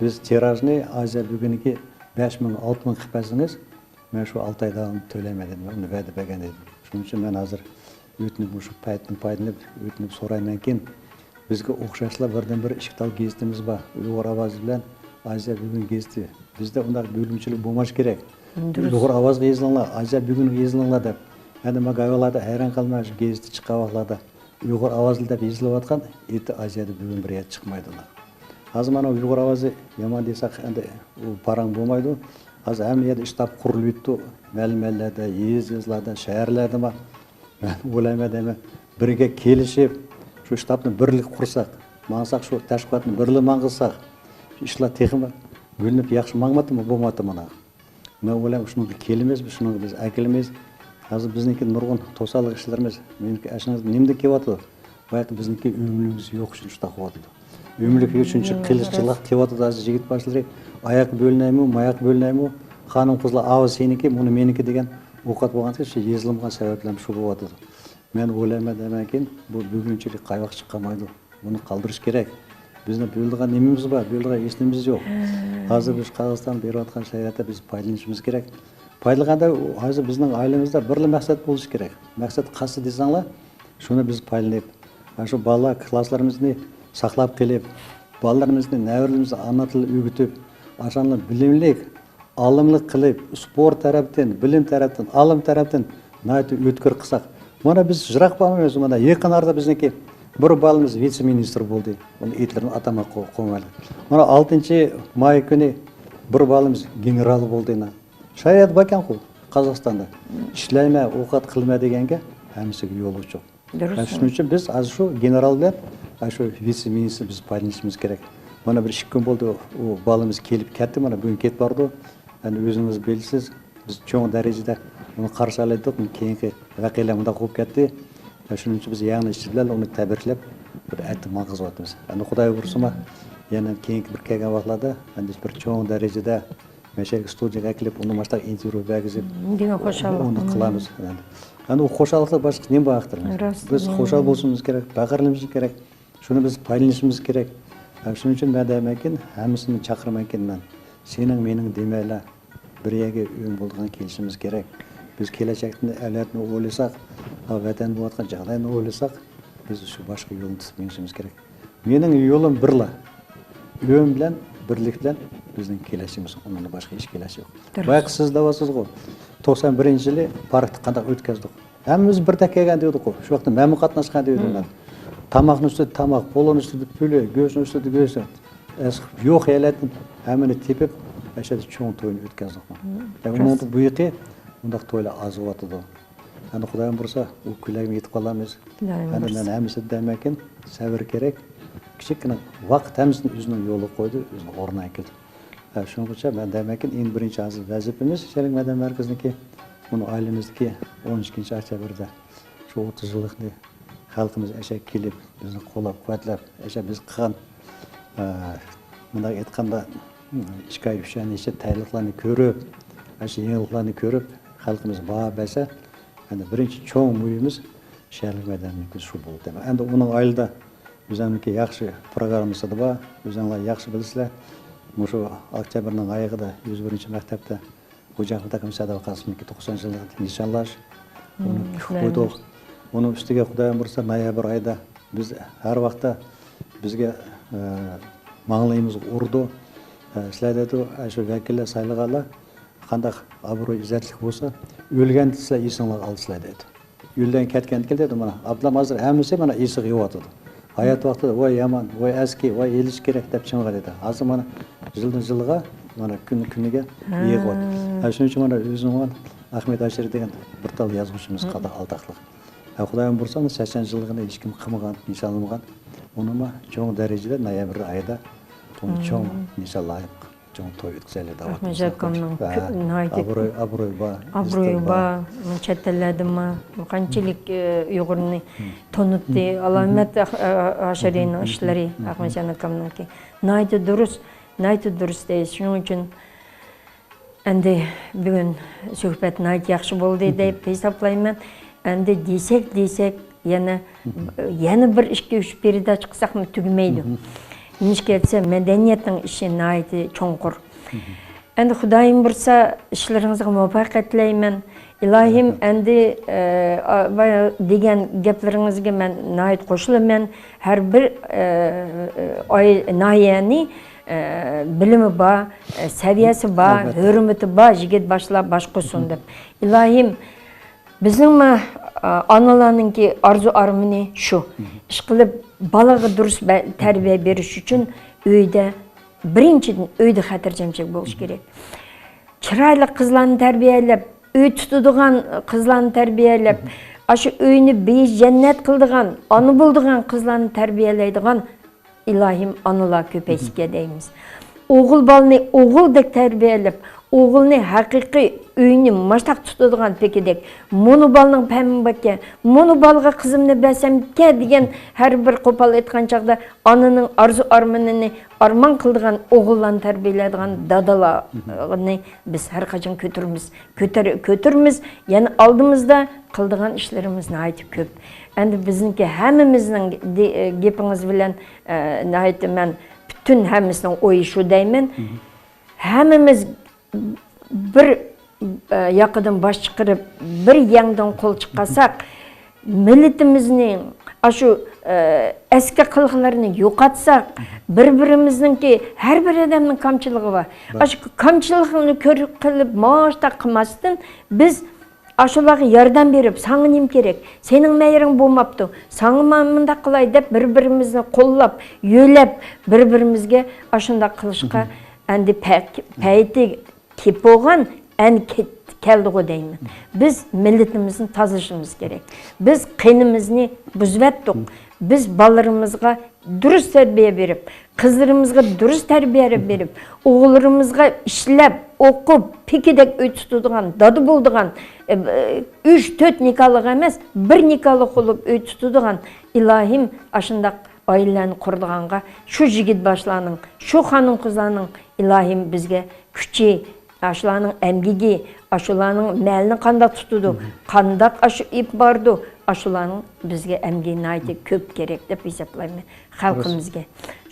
بىز تىراژنى ئازىيا بۈگۈنكى بەش مىڭ، ئالتە مىڭ قىلىپ بەرسىڭىز، مەن شۇ ئالتە ئاي داۋامىدا تۆلەيمەن» دېدىم. مەن ئۇنى ۋەدە بەرگەن ئىدىم. شۇنىڭ ئۈچۈن مەن ھازىر ئۆتۈنۈپ، مۇشۇ پەيتتىن پايدىلىنىپ، ئۆتۈنۈپ سورايمەنكىن، بىزگە ئوخشاشلا بىردىنبىر ئىككى تال گېزىتىمىز بار. ئۇيغۇر ئاۋازى بىلەن ئازىيا بۈگۈن گېزىتى. بىزدە ئۇنداق بۆلۈمچىلىك بولماس كېرەك. دۇرۇس. ئۇيغۇر ئاۋازىغا يېزىلىڭلار، ئازىيا بۈگۈنگە يېزىلىڭلار دەپ. ئەمدى مانا ھايۋانلاردا ھەيران قالماي، شۇ گېزىتتە چىققان ۋاقىتلاردا ئۇيغۇر ئاۋازى دەپ يېزىلىۋاتقان، ئېتى ئازىيادا بۈگۈن بىر يەردە چىقمايدۇ. ھازىر مانا ئۇيغۇر ئاۋازى يامان دېسەك، ئەمدى ئۇ پاراڭ بولمايدۇ. ھازىر ھەممە يەردە شتاب قۇرۇلۇۋېتىپتۇ. مەھەللە-مەھەللىلەردە، يېزا-يېزىلاردا، شەھەرلەردە بار. مەن ئويلايمەن دەيمەن، بىرگە كېلىشىپ، شۇ شتابنى بىرلىك قۇرساق، ماڭساق، شۇ تەشۋىقاتنى بىرلا ماڭغۇزساق، شۇ ئىشلار تېخىمۇ گۈللىنىپ ياخشى ماڭماپتىمۇ، بولماپتىمۇ مانا؟ مەن ئويلايمەن، شۇنىڭغا كېلىمىز، شۇنىڭغا بىز ئەكېلىمىز. ھازىر بىزنىڭكى نۇرغۇن توسالغۇ ئىشلىرىمىز، مېنىڭكى ئاشۇنىڭ نېمىدىن كېلىۋاتىدۇ؟ بايىقى بىزنىڭكى ئۆملۈكىمىز يوق ئۈچۈن شۇنداق بولۇۋاتىدۇ. ئۆملۈك يوق ئۈچۈن قىلىچ جىللاپ كېلىۋاتىدۇ ھازىر يىگىت باشلىرى. ئاياق بۆلۈنەيمۇ، ماياق بۆلۈنەيمۇ، خانىم قىزلار ئاۋۇ سېنىكى، مۇنۇ مېنىكى دېگەن ئوقەت بولغانسېرى شۇ يېزىلمىغان سەۋەبلەرمۇ شۇ بولۇۋاتىدۇ. مەن ئويلايمەن دەيمەنكىن، بۇ بۈگۈنچىلىك قايۋاق چىققانمايدۇ. بۇنى قالدۇرۇش كېرەك. بىزنىڭ بۆلىدىغان نېمىمىز بار، بۆلىدىغان ھېچ نېمىمىز يوق. ھازىر بىز قازاقىستان بېرىۋاتقان شارائىتتا بىز پايدىلىنىشىمىز كېرەك. پايدىلانغاندا ھازىر بىزنىڭ ئائىلىمىزدە بىرلا مەقسەت بولۇشى كېرەك. مەقسەت قايسى دېسەڭلار، شۇنى بىز پايدىلىنىپ، مانا شۇ بالىلار كىلاسلىرىمىزنى ساقلاپ قېلىپ، بالىلىرىمىزنى، نەۋرىلىرىمىزنى ئانا تىلدا ئۆگىتىپ، ئاشۇنداق بىلىملىك، ئالىملىق قىلىپ، سپورت تەرەپتىن، بىلىم تەرەپتىن، ئالىم تەرەپتىن ناھايىتى ئۆتكۈر قىلساق. مانا بىز يىراق بارمايمىز، مانا يېقىن ئارىدا بىزنىڭكى بىر بالىمىز ۋىتسې-مىنىستىر بولدى. ئۇنىڭ ئېتىلىرىنى ئاتىماي قويمايلى. مانا ئالتىنچى ماي كۈنى بىر بالىمىز گېنېرال بولدى. شارائىت باركەنغۇ قازاقىستاندا. ئىشلەيمەن، ئوقەت قىلىمەن دېگەنگە ھەممىسىگە يول ئوچۇق. دۇرۇس. ھە، شۇنىڭ ئۈچۈن بىز ھازىر شۇ گېنېرال بىلەن، ھە، شۇ ۋىتسې-مىنىستىر بىز پايدىلىنىشىمىز كېرەك. مانا بىر ئىككى كۈن بولدى، ئۇ بالىمىز كېلىپ كەتتى، مانا بۈگۈن كېتىپ بارىدۇ. ئەمدى ئۆزىڭىز بىلىسىز، بىز چوڭ دەرىجىدە ئۇنى قارشى ئالايتتۇق، كېيىنكى ۋەقەلەر مۇنداق بولۇپ كەتتى. ھە، شۇنىڭ ئۈچۈن بىز يەڭنى ئىچى بىلەن ئۇنى تەبرىكلەپ، بىر ئەتە ماڭغۇزۇۋاتىمىز. ئەمدى خۇداي بۇيرۇسىمۇ، يەنە كېيىنكى بىر كەلگەن ۋاقىتلاردا، ئەمدى بىر چوڭ دەرىجىدە مەشەگە ستۇدىيەگە ئەكېلىپ، ئۇنى ماشۇنداق ئىنتېرۋيۇ بەرگۈزۈپ، نېمە خۇشاللىق. ئۇنى قىلىمىز. ئەمدى ئۇ خۇشاللىقتا باشقا نېمە بار ئاخىر؟ راست، بىز خۇشال بولۇشىمىز كېرەك، پەخىرلىنىشىمىز كېرەك. شۇنى بىز پايدىلىنىشىمىز كېرەك. ھە، شۇنىڭ ئۈچۈن مەن دەيمەنكىن، ھەممىسىنى چاقىرىمەنكىن مەن. سېنىڭ، مېنىڭ دېمەيلا، بىر يەرگە ئۆڭ بولىدىغان كېلىشىمىز كېرەك. بىز كېلەچەكنى، ئەۋلادنى ئويلىساق، ھە، ۋەتەندە بولۇۋاتقان جاغداينى ئويلىساق، بىز شۇ باشقا يولنى تۇتۇپ مېڭىشىمىز كېرەك. مېنىڭ يولۇم بىرلا. ئۆمۈر بىلەن، بىرلىك بىلەن بىزنىڭ كېلەچىكىمىز، ئۇنىڭدىن باشقا ھېچ كېلەچەك يوق. دۇرۇس. بايىقى سىز دەۋاتىسىزغۇ، توقسان بىرىنچى يىلى پاركتا قانداق ئۆتكەزدۇق؟ ھەممىمىز بىردەك كەلگەن دېدۇققۇ. شۇ ۋاقىتتا مەنمۇ قاتناشقان دېدىم مەن. تاماقنىڭ ئۈستىدە تاماق، پولۇنىڭ ئۈستىدە پولۇن، گۆشنىڭ ئۈستىدە گۆش. ئەس-، يوق يەرلەردىن ھەممىنى تېپىپ، ئەشەدە چوڭ توينى ئۆتكەزدۇق. يەنى ئۇنىڭدىن بۇيىقى ئۇنداق تويلار ئازىۋاتىدۇ. ئەمدى خۇدايىم بۇيرۇسا، ئۇ كۈنلەرگىمۇ يېتىپ قالارمىز. خۇدايىم بۇيرۇسا. ئەمدى مەن ھەممىسىدىن دەيمەنكىن، سەۋر كېرەك. كىچىككىنە ۋاقىت ھەممىسىنى ئۆزىنىڭ يولىغا قويىدۇ، ئۆزىنىڭ ئورنىغا ئەكېلىدۇ. ھە، شۇنىڭغىچە مەن دەيمەنكىن، ئەڭ بىرىنچى ھازىر ۋەزىپىمىز شەرق مەدەنىيەت مەركىزىنىڭكى، ئۇنىڭ ئائىلىمىزدىكى ئون ئىككىنچى ئۆكتەبىردە شۇ ئوتتۇز يىللىقنى خەلقىمىز ئەشە كېلىپ، بىزنى قوللاپ-قۇۋۋەتلەپ، ئەشە بىز قىلغان، ئە، مۇنداق ئېيتقاندا، ئىككى ئاي، ئۈچ ئاينىڭ ئىچىدە تەييارلىقلارنى كۆرۈپ، ئەشە يېڭىلىقلارنى كۆرۈپ، خەلقىمىز باھا بەرسە، ئەمدى بىرىنچى چوڭ مۇھىمىمىز شەھەرلىك مەدەنىيەتنىڭكى شۇ بولدى. ئەمدى ئۇنىڭ ئائىلىدە ئۆزۈمنىڭكى ياخشى پروگراممىسىدا بار، ئۆزۈڭلار ياخشى بىلىسىلەر. مۇشۇ ئۆكتەبىرنىڭ ئايىغىدا يۈز بىرىنچى مەكتەپتە خوجا ئەخمەت ئاكام سەدىۋەر قاسىمنىڭكى توقسان يىللىقىنى نىشانلاش، ئۇنى قويدۇق. ئۇنىڭ ئۈستىگە خۇدايىم بۇيرۇسا، نويابىر ئايدا بىز ھەر ۋاقىتتا بىزگە، ئە، ماڭلىيىمىزغا ئۇرىدۇ. ئە، سىلەر دەيدۇ، ئە، شۇ ۋەكىللەر سايلىغانلار قانداق ئابرۇي ئىززەتلىك بولسا، ئۆلگەندە سىلەر ئېسىڭلارغا ئالىسىلەر دەيدۇ. ئۆلگەن كەتكەندىن كېيىن دەيدۇ، مانا، ئابلام ھازىر ھەممىسى مانا ئېسىغا يېۋاتىدۇ. ھايات ۋاقتىدا ۋاي يامان، ۋاي ئەسكى، ۋاي ئېلىش كېرەك دەپ چىڭغان ئىدى. ھازىر مانا يىلدىن يىلغا، مانا كۈن كۈنىگە يېغىۋاتىدۇ. ھە، شۇنىڭ ئۈچۈن مانا ئۆزۈم ئەخمەت ھاشىرى دېگەن بىر تال يازغۇچىمىز قالدى ئالداقلىق. ھە، خۇدايىم بۇيرۇسا، ئۇنى سەكسەن يىللىقىنى ھېچكىم قىلمىغان، نىشانلىمىغان. ئۇنىمۇ چوڭ دەرىجىدە نويابىر ئايىدا ئۇنى چوڭ نىشانلايلى. چوڭ توي ئۆتكۈزەيلى دەۋاتىمىز. ئەخمەت ئاكامنىڭ ناھايىتى ئابرۇي، ئابرۇي بار، ئابرۇيى بار. چەت ئەللەردىنمۇ قانچىلىك، ئە، ئۇيغۇرنى تونۇتتى، ئالامەت، ئە، ئاشىرىنىڭ ئىشلىرى، ئەخمەتجان ئاكامنىڭكى. ناھايىتى دۇرۇس، ناھايىتى دۇرۇس دەيسىز. شۇنىڭ ئۈچۈن ئەمدى بۈگۈن سۆھبەت ناھايىتى ياخشى بولدى دەپ ھېسابلايمەن. ئەمدى دېسەك، دېسەك، يەنە، يەنە بىر ئىككى، ئۈچ پېرېداچا قىلساقمۇ تۈگىمەيدۇ. نېمىشقا دېسە، مەدەنىيەتنىڭ ئىشى ناھايىتى چوڭقۇر. ئەمدى خۇدايىم بۇيرۇسا، ئىشلىرىڭىزغا مۇۋەپپەقىيەت تىلەيمەن. ئىلاھىم، ئەمدى، ئە، ئا، بايا دېگەن گەپلىرىڭىزگە مەن ناھايىتى قوشۇلىمەن. ھەر بىر، ئە، ئاي-، ناھىيەنى، ئە، بىلىمى بار، ئە، سەۋىيەسى بار، ھۆرمىتى بار يىگىت باشلار باشقۇرسۇن دەپ. ئىلاھىم، بىزنىڭمۇ، ئا، ئانىلارنىڭكى ئارزۇ ئارمىنى شۇ. ئىشقىلىپ، بالىغا دۇرۇس بە-، تەربىيە بېرىش ئۈچۈن ئۆيدە، بىرىنچىدىن، ئۆيدە خاتىرجەمچىلىك بولۇش كېرەك. چىرايلىق قىزلارنى تەربىيەلەپ، ئۆي تۇتىدىغان قىزلارنى تەربىيەلەپ، ئاشۇ ئۆينى بېيىش جەننەت قىلىدىغان، ئانا بولىدىغان قىزلارنى تەربىيەلەيدىغان ئىلاھىم ئانىلار كۆپەيسىكەن دەيمىز. ئوغۇل بالىنى ئوغۇلدەك تەربىيەلەپ، ئوغۇلنى ھەقىقىي ئۆينى ماشتاق تۇتىدىغان پېكىدەك، مۇنۇ بالىنىڭ پەمى باركەن، مۇنۇ بالىغا قىزىمنى بەرسەمكەن دېگەن ھەر بىر قوپال ئېيتقان چاغدا ئانىنىڭ ئارزۇ ئارمىنىنى ئارمان قىلىدىغان ئوغۇللارنى تەربىيەلەيدىغان دادىلارنى بىز ھەر قاچان كۆتۈرىمىز، كۆتەر-، كۆتۈرىمىز. يەنە ئالدىمىزدا قىلىدىغان ئىشلىرىمىز ناھايىتى كۆپ. ئەمدى بىزنىڭكى ھەممىمىزنىڭ دې-، گېپىڭىز بىلەن، ئە، ناھايىتى مەن پۈتۈن ھەممىسىنىڭ ئويى شۇ دەيمەن. ھەممىمىز بىر، ئە، ياقىدىن باش چىقىرىپ، بىر يەڭدىن قول چىقارساق، مىللىتىمىزنىڭ ئاشۇ، ئە، ئەسكى قىلىقلىرىنى يوقاتساق، بىر-بىرىمىزنىڭكى، ھەر بىر ئادەمنىڭ كامچىلىقى بار. بار. ئاشۇ كامچىلىقنى كۆرۈپ قىلىپ، ماشۇنداق قىلماستىن، بىز ئاشۇلارغا ياردەم بېرىپ، ساڭا نېمە كېرەك؟ سېنىڭ مەيىرىڭ بولماپتۇ. ساڭا مانا مۇنداق قىلاي دەپ، بىر-بىرىمىزنى قوللاپ، يۆلەپ، بىر-بىرىمىزگە ئاشۇنداق قىلىشقا ئەمدى پە-، پەيتى كېلىپ بولغان، ئەنە كەلدىغۇ دەيمەن. بىز مىللىتىمىزنى تازىلىشىمىز كېرەك. بىز قېنىمىزنى بۇزۇۋەتتۇق. بىز بالىلىرىمىزغا دۇرۇس تەربىيە بېرىپ، قىزلىرىمىزغا دۇرۇس تەربىيە بېرىپ، ئوغۇللىرىمىزغا ئىشلەپ، ئوقۇپ، پېكىدەك ئۆي تۇتىدىغان، دادا بولىدىغان، ئە، ئۈچ، تۆت نىكاھلىق ئەمەس، بىر نىكاھلىق بولۇپ ئۆي تۇتىدىغان، ئىلاھىم، ئاشۇنداق ئائىلىلەرنى قۇرىدىغانغا شۇ يىگىت باشلارنىڭ، شۇ خانىم-قىزلارنىڭ، ئىلاھىم، بىزگە كۈچى، ئاشۇلارنىڭ ئەمگىكى، ئاشۇلارنىڭ مەلىنى قانداق تۇتىدۇ، قانداق ئاشۇ ئېلىپ بارىدۇ، ئاشۇلارنىڭ بىزگە ئەمگىكى ناھايىتى كۆپ كېرەك دەپ ھېسابلايمەن خەلقىمىزگە.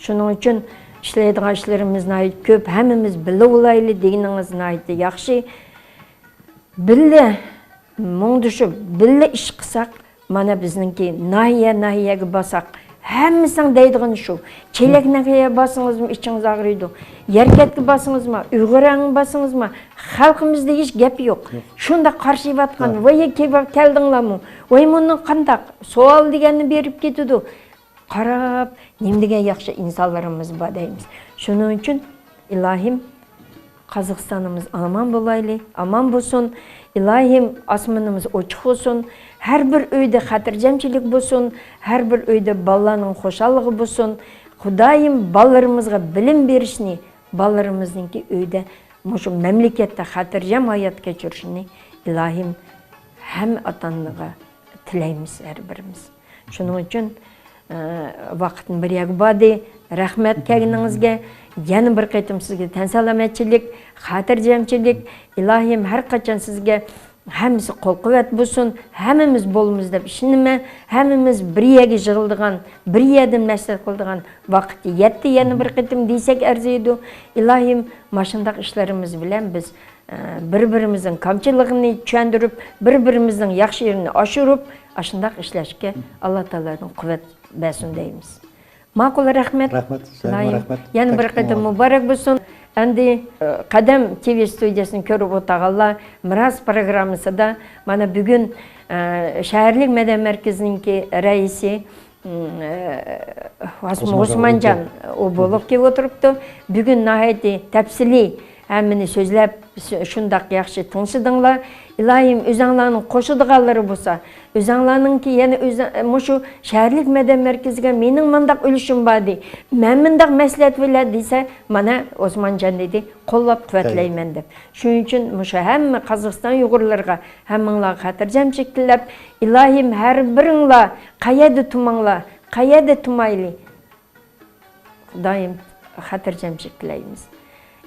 شۇنىڭ ئۈچۈن ئىشلەيدىغان ئىشلىرىمىز ناھايىتى كۆپ، ھەممىمىز بىللە بولايلى دېگىنىڭىز ناھايىتى ياخشى. بىللە مۇڭدىشىپ، بىللە ئىش قىلساق، مانا بىزنىڭكى ناھىيە، ناھىيەگە بارساق، ھەممىسىنىڭ دەيدىغىنى شۇ. چېلەك ناھىيەگە بارسىڭىزمۇ ئىچىڭىز ئاغرىيدۇ. يەركەنتكە بارسىڭىزمۇ، ئۇيغۇر ئاڭغا بارسىڭىزمۇ، خەلقىمىزدە ھېچ گەپ يوق. يوق. شۇنداق قارشىلاۋاتقان، ۋاي، كېلىپ كەلدىڭلارمۇ؟ ۋاي، مۇنداق قانداق؟ سوئال دېگەننى بېرىپ كېتىدۇ. قاراپ، نېمە دېگەن ياخشى ئىنسانلىرىمىز بار دەيمىز. شۇنىڭ ئۈچۈن ئىلاھىم، قازاقىستانىمىز ئامان بولايلى، ئامان بولسۇن. ئىلاھىم، ئاسمىنىمىز ئوچۇق بولسۇن. ھەر بىر ئۆيدە خاتىرجەمچىلىك بولسۇن. ھەر بىر ئۆيدە بالىلارنىڭ خۇشاللىقى بولسۇن. خۇدايىم بالىلىرىمىزغا بىلىم بېرىشنى، بالىلىرىمىزنىڭكى ئۆيدە، مۇشۇ مەملىكەتتە خاتىرجەم ھايات كەچۈرۈشىنى ئىلاھىم ھەممە ئاتا-ئانىغا تىلەيمىز ھەر بىرىمىز. شۇنىڭ ئۈچۈن، ئە، ۋاقىتمۇ بىر يەرگە باردى. رەھمەت كەلگىنىڭىزگە. يەنە بىر قېتىم سىزگە تەن سالامەتچىلىك، خاتىرجەمچىلىك. ئىلاھىم ھەر قاچان سىزگە ھەممىسى قول قۇۋۋەت بولسۇن، ھەممىمىز بولىمىز دەپ ئىشىنىمەن. ھەممىمىز بىر يەرگە يىغىلىدىغان، بىر يەردىن مەسلىھەت قىلىدىغان ۋاقىت يەتتى، يەنە بىر قېتىم دېسەك ئەرزىيدۇ. ئىلاھىم، ماشۇنداق ئىشلىرىمىز بىلەن بىز، ئە، بىر-بىرىمىزنىڭ كامچىلىقىنى چۈشەندۈرۈپ، بىر-بىرىمىزنىڭ ياخشى يېرىنى ئاشۇرۇپ، ئاشۇنداق ئىشلەشكە ئاللا تائالادىن قۇۋۋەت بەرسۇن دەيمىز. ماقۇل، رەھمەت. رەھمەت، سىزگە ئىلاھىم، رەھمەت. يەنە بىر قېتىم مۇبارەك بولسۇن. ئەمدى، ئە، قەدەم تىۋى ستۇدىيەسىنى كۆرۈپ ئولتۇرغانلار، مىراس پروگراممىسىدا مانا بۈگۈن، ئە، شەھەرلىك مەدەنىيەت مەركىزىنىڭكى رەئىسى، ئە، ھاسىم ئوسمانجان ئوسمانجان ئۇ بولۇپ كېلىپ ئولتۇرۇپتۇ. بۈگۈن ناھايىتى تەپسىلىي ھەممىنى سۆزلەپ، شۇ-، شۇنداق ياخشى تىڭشىدىڭلار. ئىلاھىم، ئۆزەڭلارنىڭ قوشىدىغانلىرى بولسا، ئۆزەڭلارنىڭكى يەنە ئۆزە-، مۇشۇ شەھەرلىك مەدەنىيەت مەركىزىگە مېنىڭ مۇنداق ئۈلۈشۈم بار دەي، مەن مۇنداق مەسلىھەت بېرەي دېسە، مانا ئوسمانجان دېدى، قوللاپ قۇۋۋەتلەيمەن دەپ. شۇنىڭ ئۈچۈن مۇشۇ ھەممە قازاقىستان ئۇيغۇرلىرىغا، ھەممىڭلارغا خاتىرجەمچىلىك تىلەپ، ئىلاھىم، ھەر بىرىڭلار قەيەردە تۇرماڭلار، قەيەردە تۇرمايلى، دائىم خاتىرجەمچىلىك تىلەيمىز.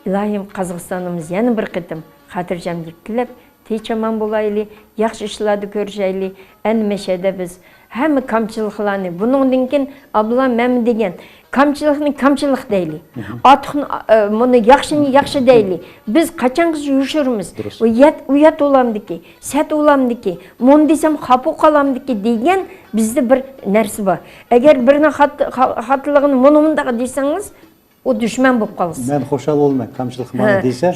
ئىلاھىم، قازاقىستانىمىز يەنە بىر قېتىم خاتىرجەملىككە كېلىپ، تىنچ-ئامان بولايلى، ياخشى ئىشلاردا كۆرۈشەيلى. ئەنە مەشەدە بىز ھەممە كامچىلىقلارنى، بۇنىڭدىن كېيىن ئابلا مەمە دېگەن كامچىلىقنى كامچىلىق دەيلى. ئاتۇقنى، ئە، مۇنى ياخشىنى ياخشى دەيلى. بىز قاچانغىچە يوشۇرىمىز؟ ئۇ يات، ئۇ يات ئۇلامدىكى، سەت ئۇلامدىكى، مۇنى دېسەم خاپا قالامدىكى دېگەن بىزدە بىر نەرسە بار. ئەگەر بىرنىڭ خات-، خا-، خاتالىقىنى مۇنى مۇنداق دېسەڭىز، ئۇ دۈشمەن بولۇپ قالىسىز. مەن خۇشال بولىمەن، كامچىلىق مانا دېسە.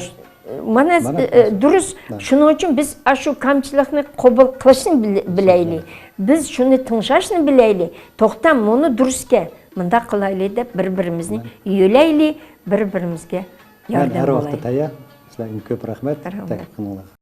مانا، مانا، ئە، دۇرۇس. شۇنىڭ ئۈچۈن بىز ئاشۇ كامچىلىقنى قوبۇل قىلىشنى بىل-، بىلەيلى. بىز شۇنى تىڭشاشنى بىلەيلى. توختاڭ، مۇنى دۇرۇسكەن، مۇنداق قىلايلى دەپ بىر-بىرىمىزنى يۆلەيلى، بىر-بىرىمىزگە ياردەم بولايلى. مەن ھەر ۋاقىتتا تەييار. سىلەرگە كۆپ رەھمەت تەكلىپ قىلغىنىڭلارغا.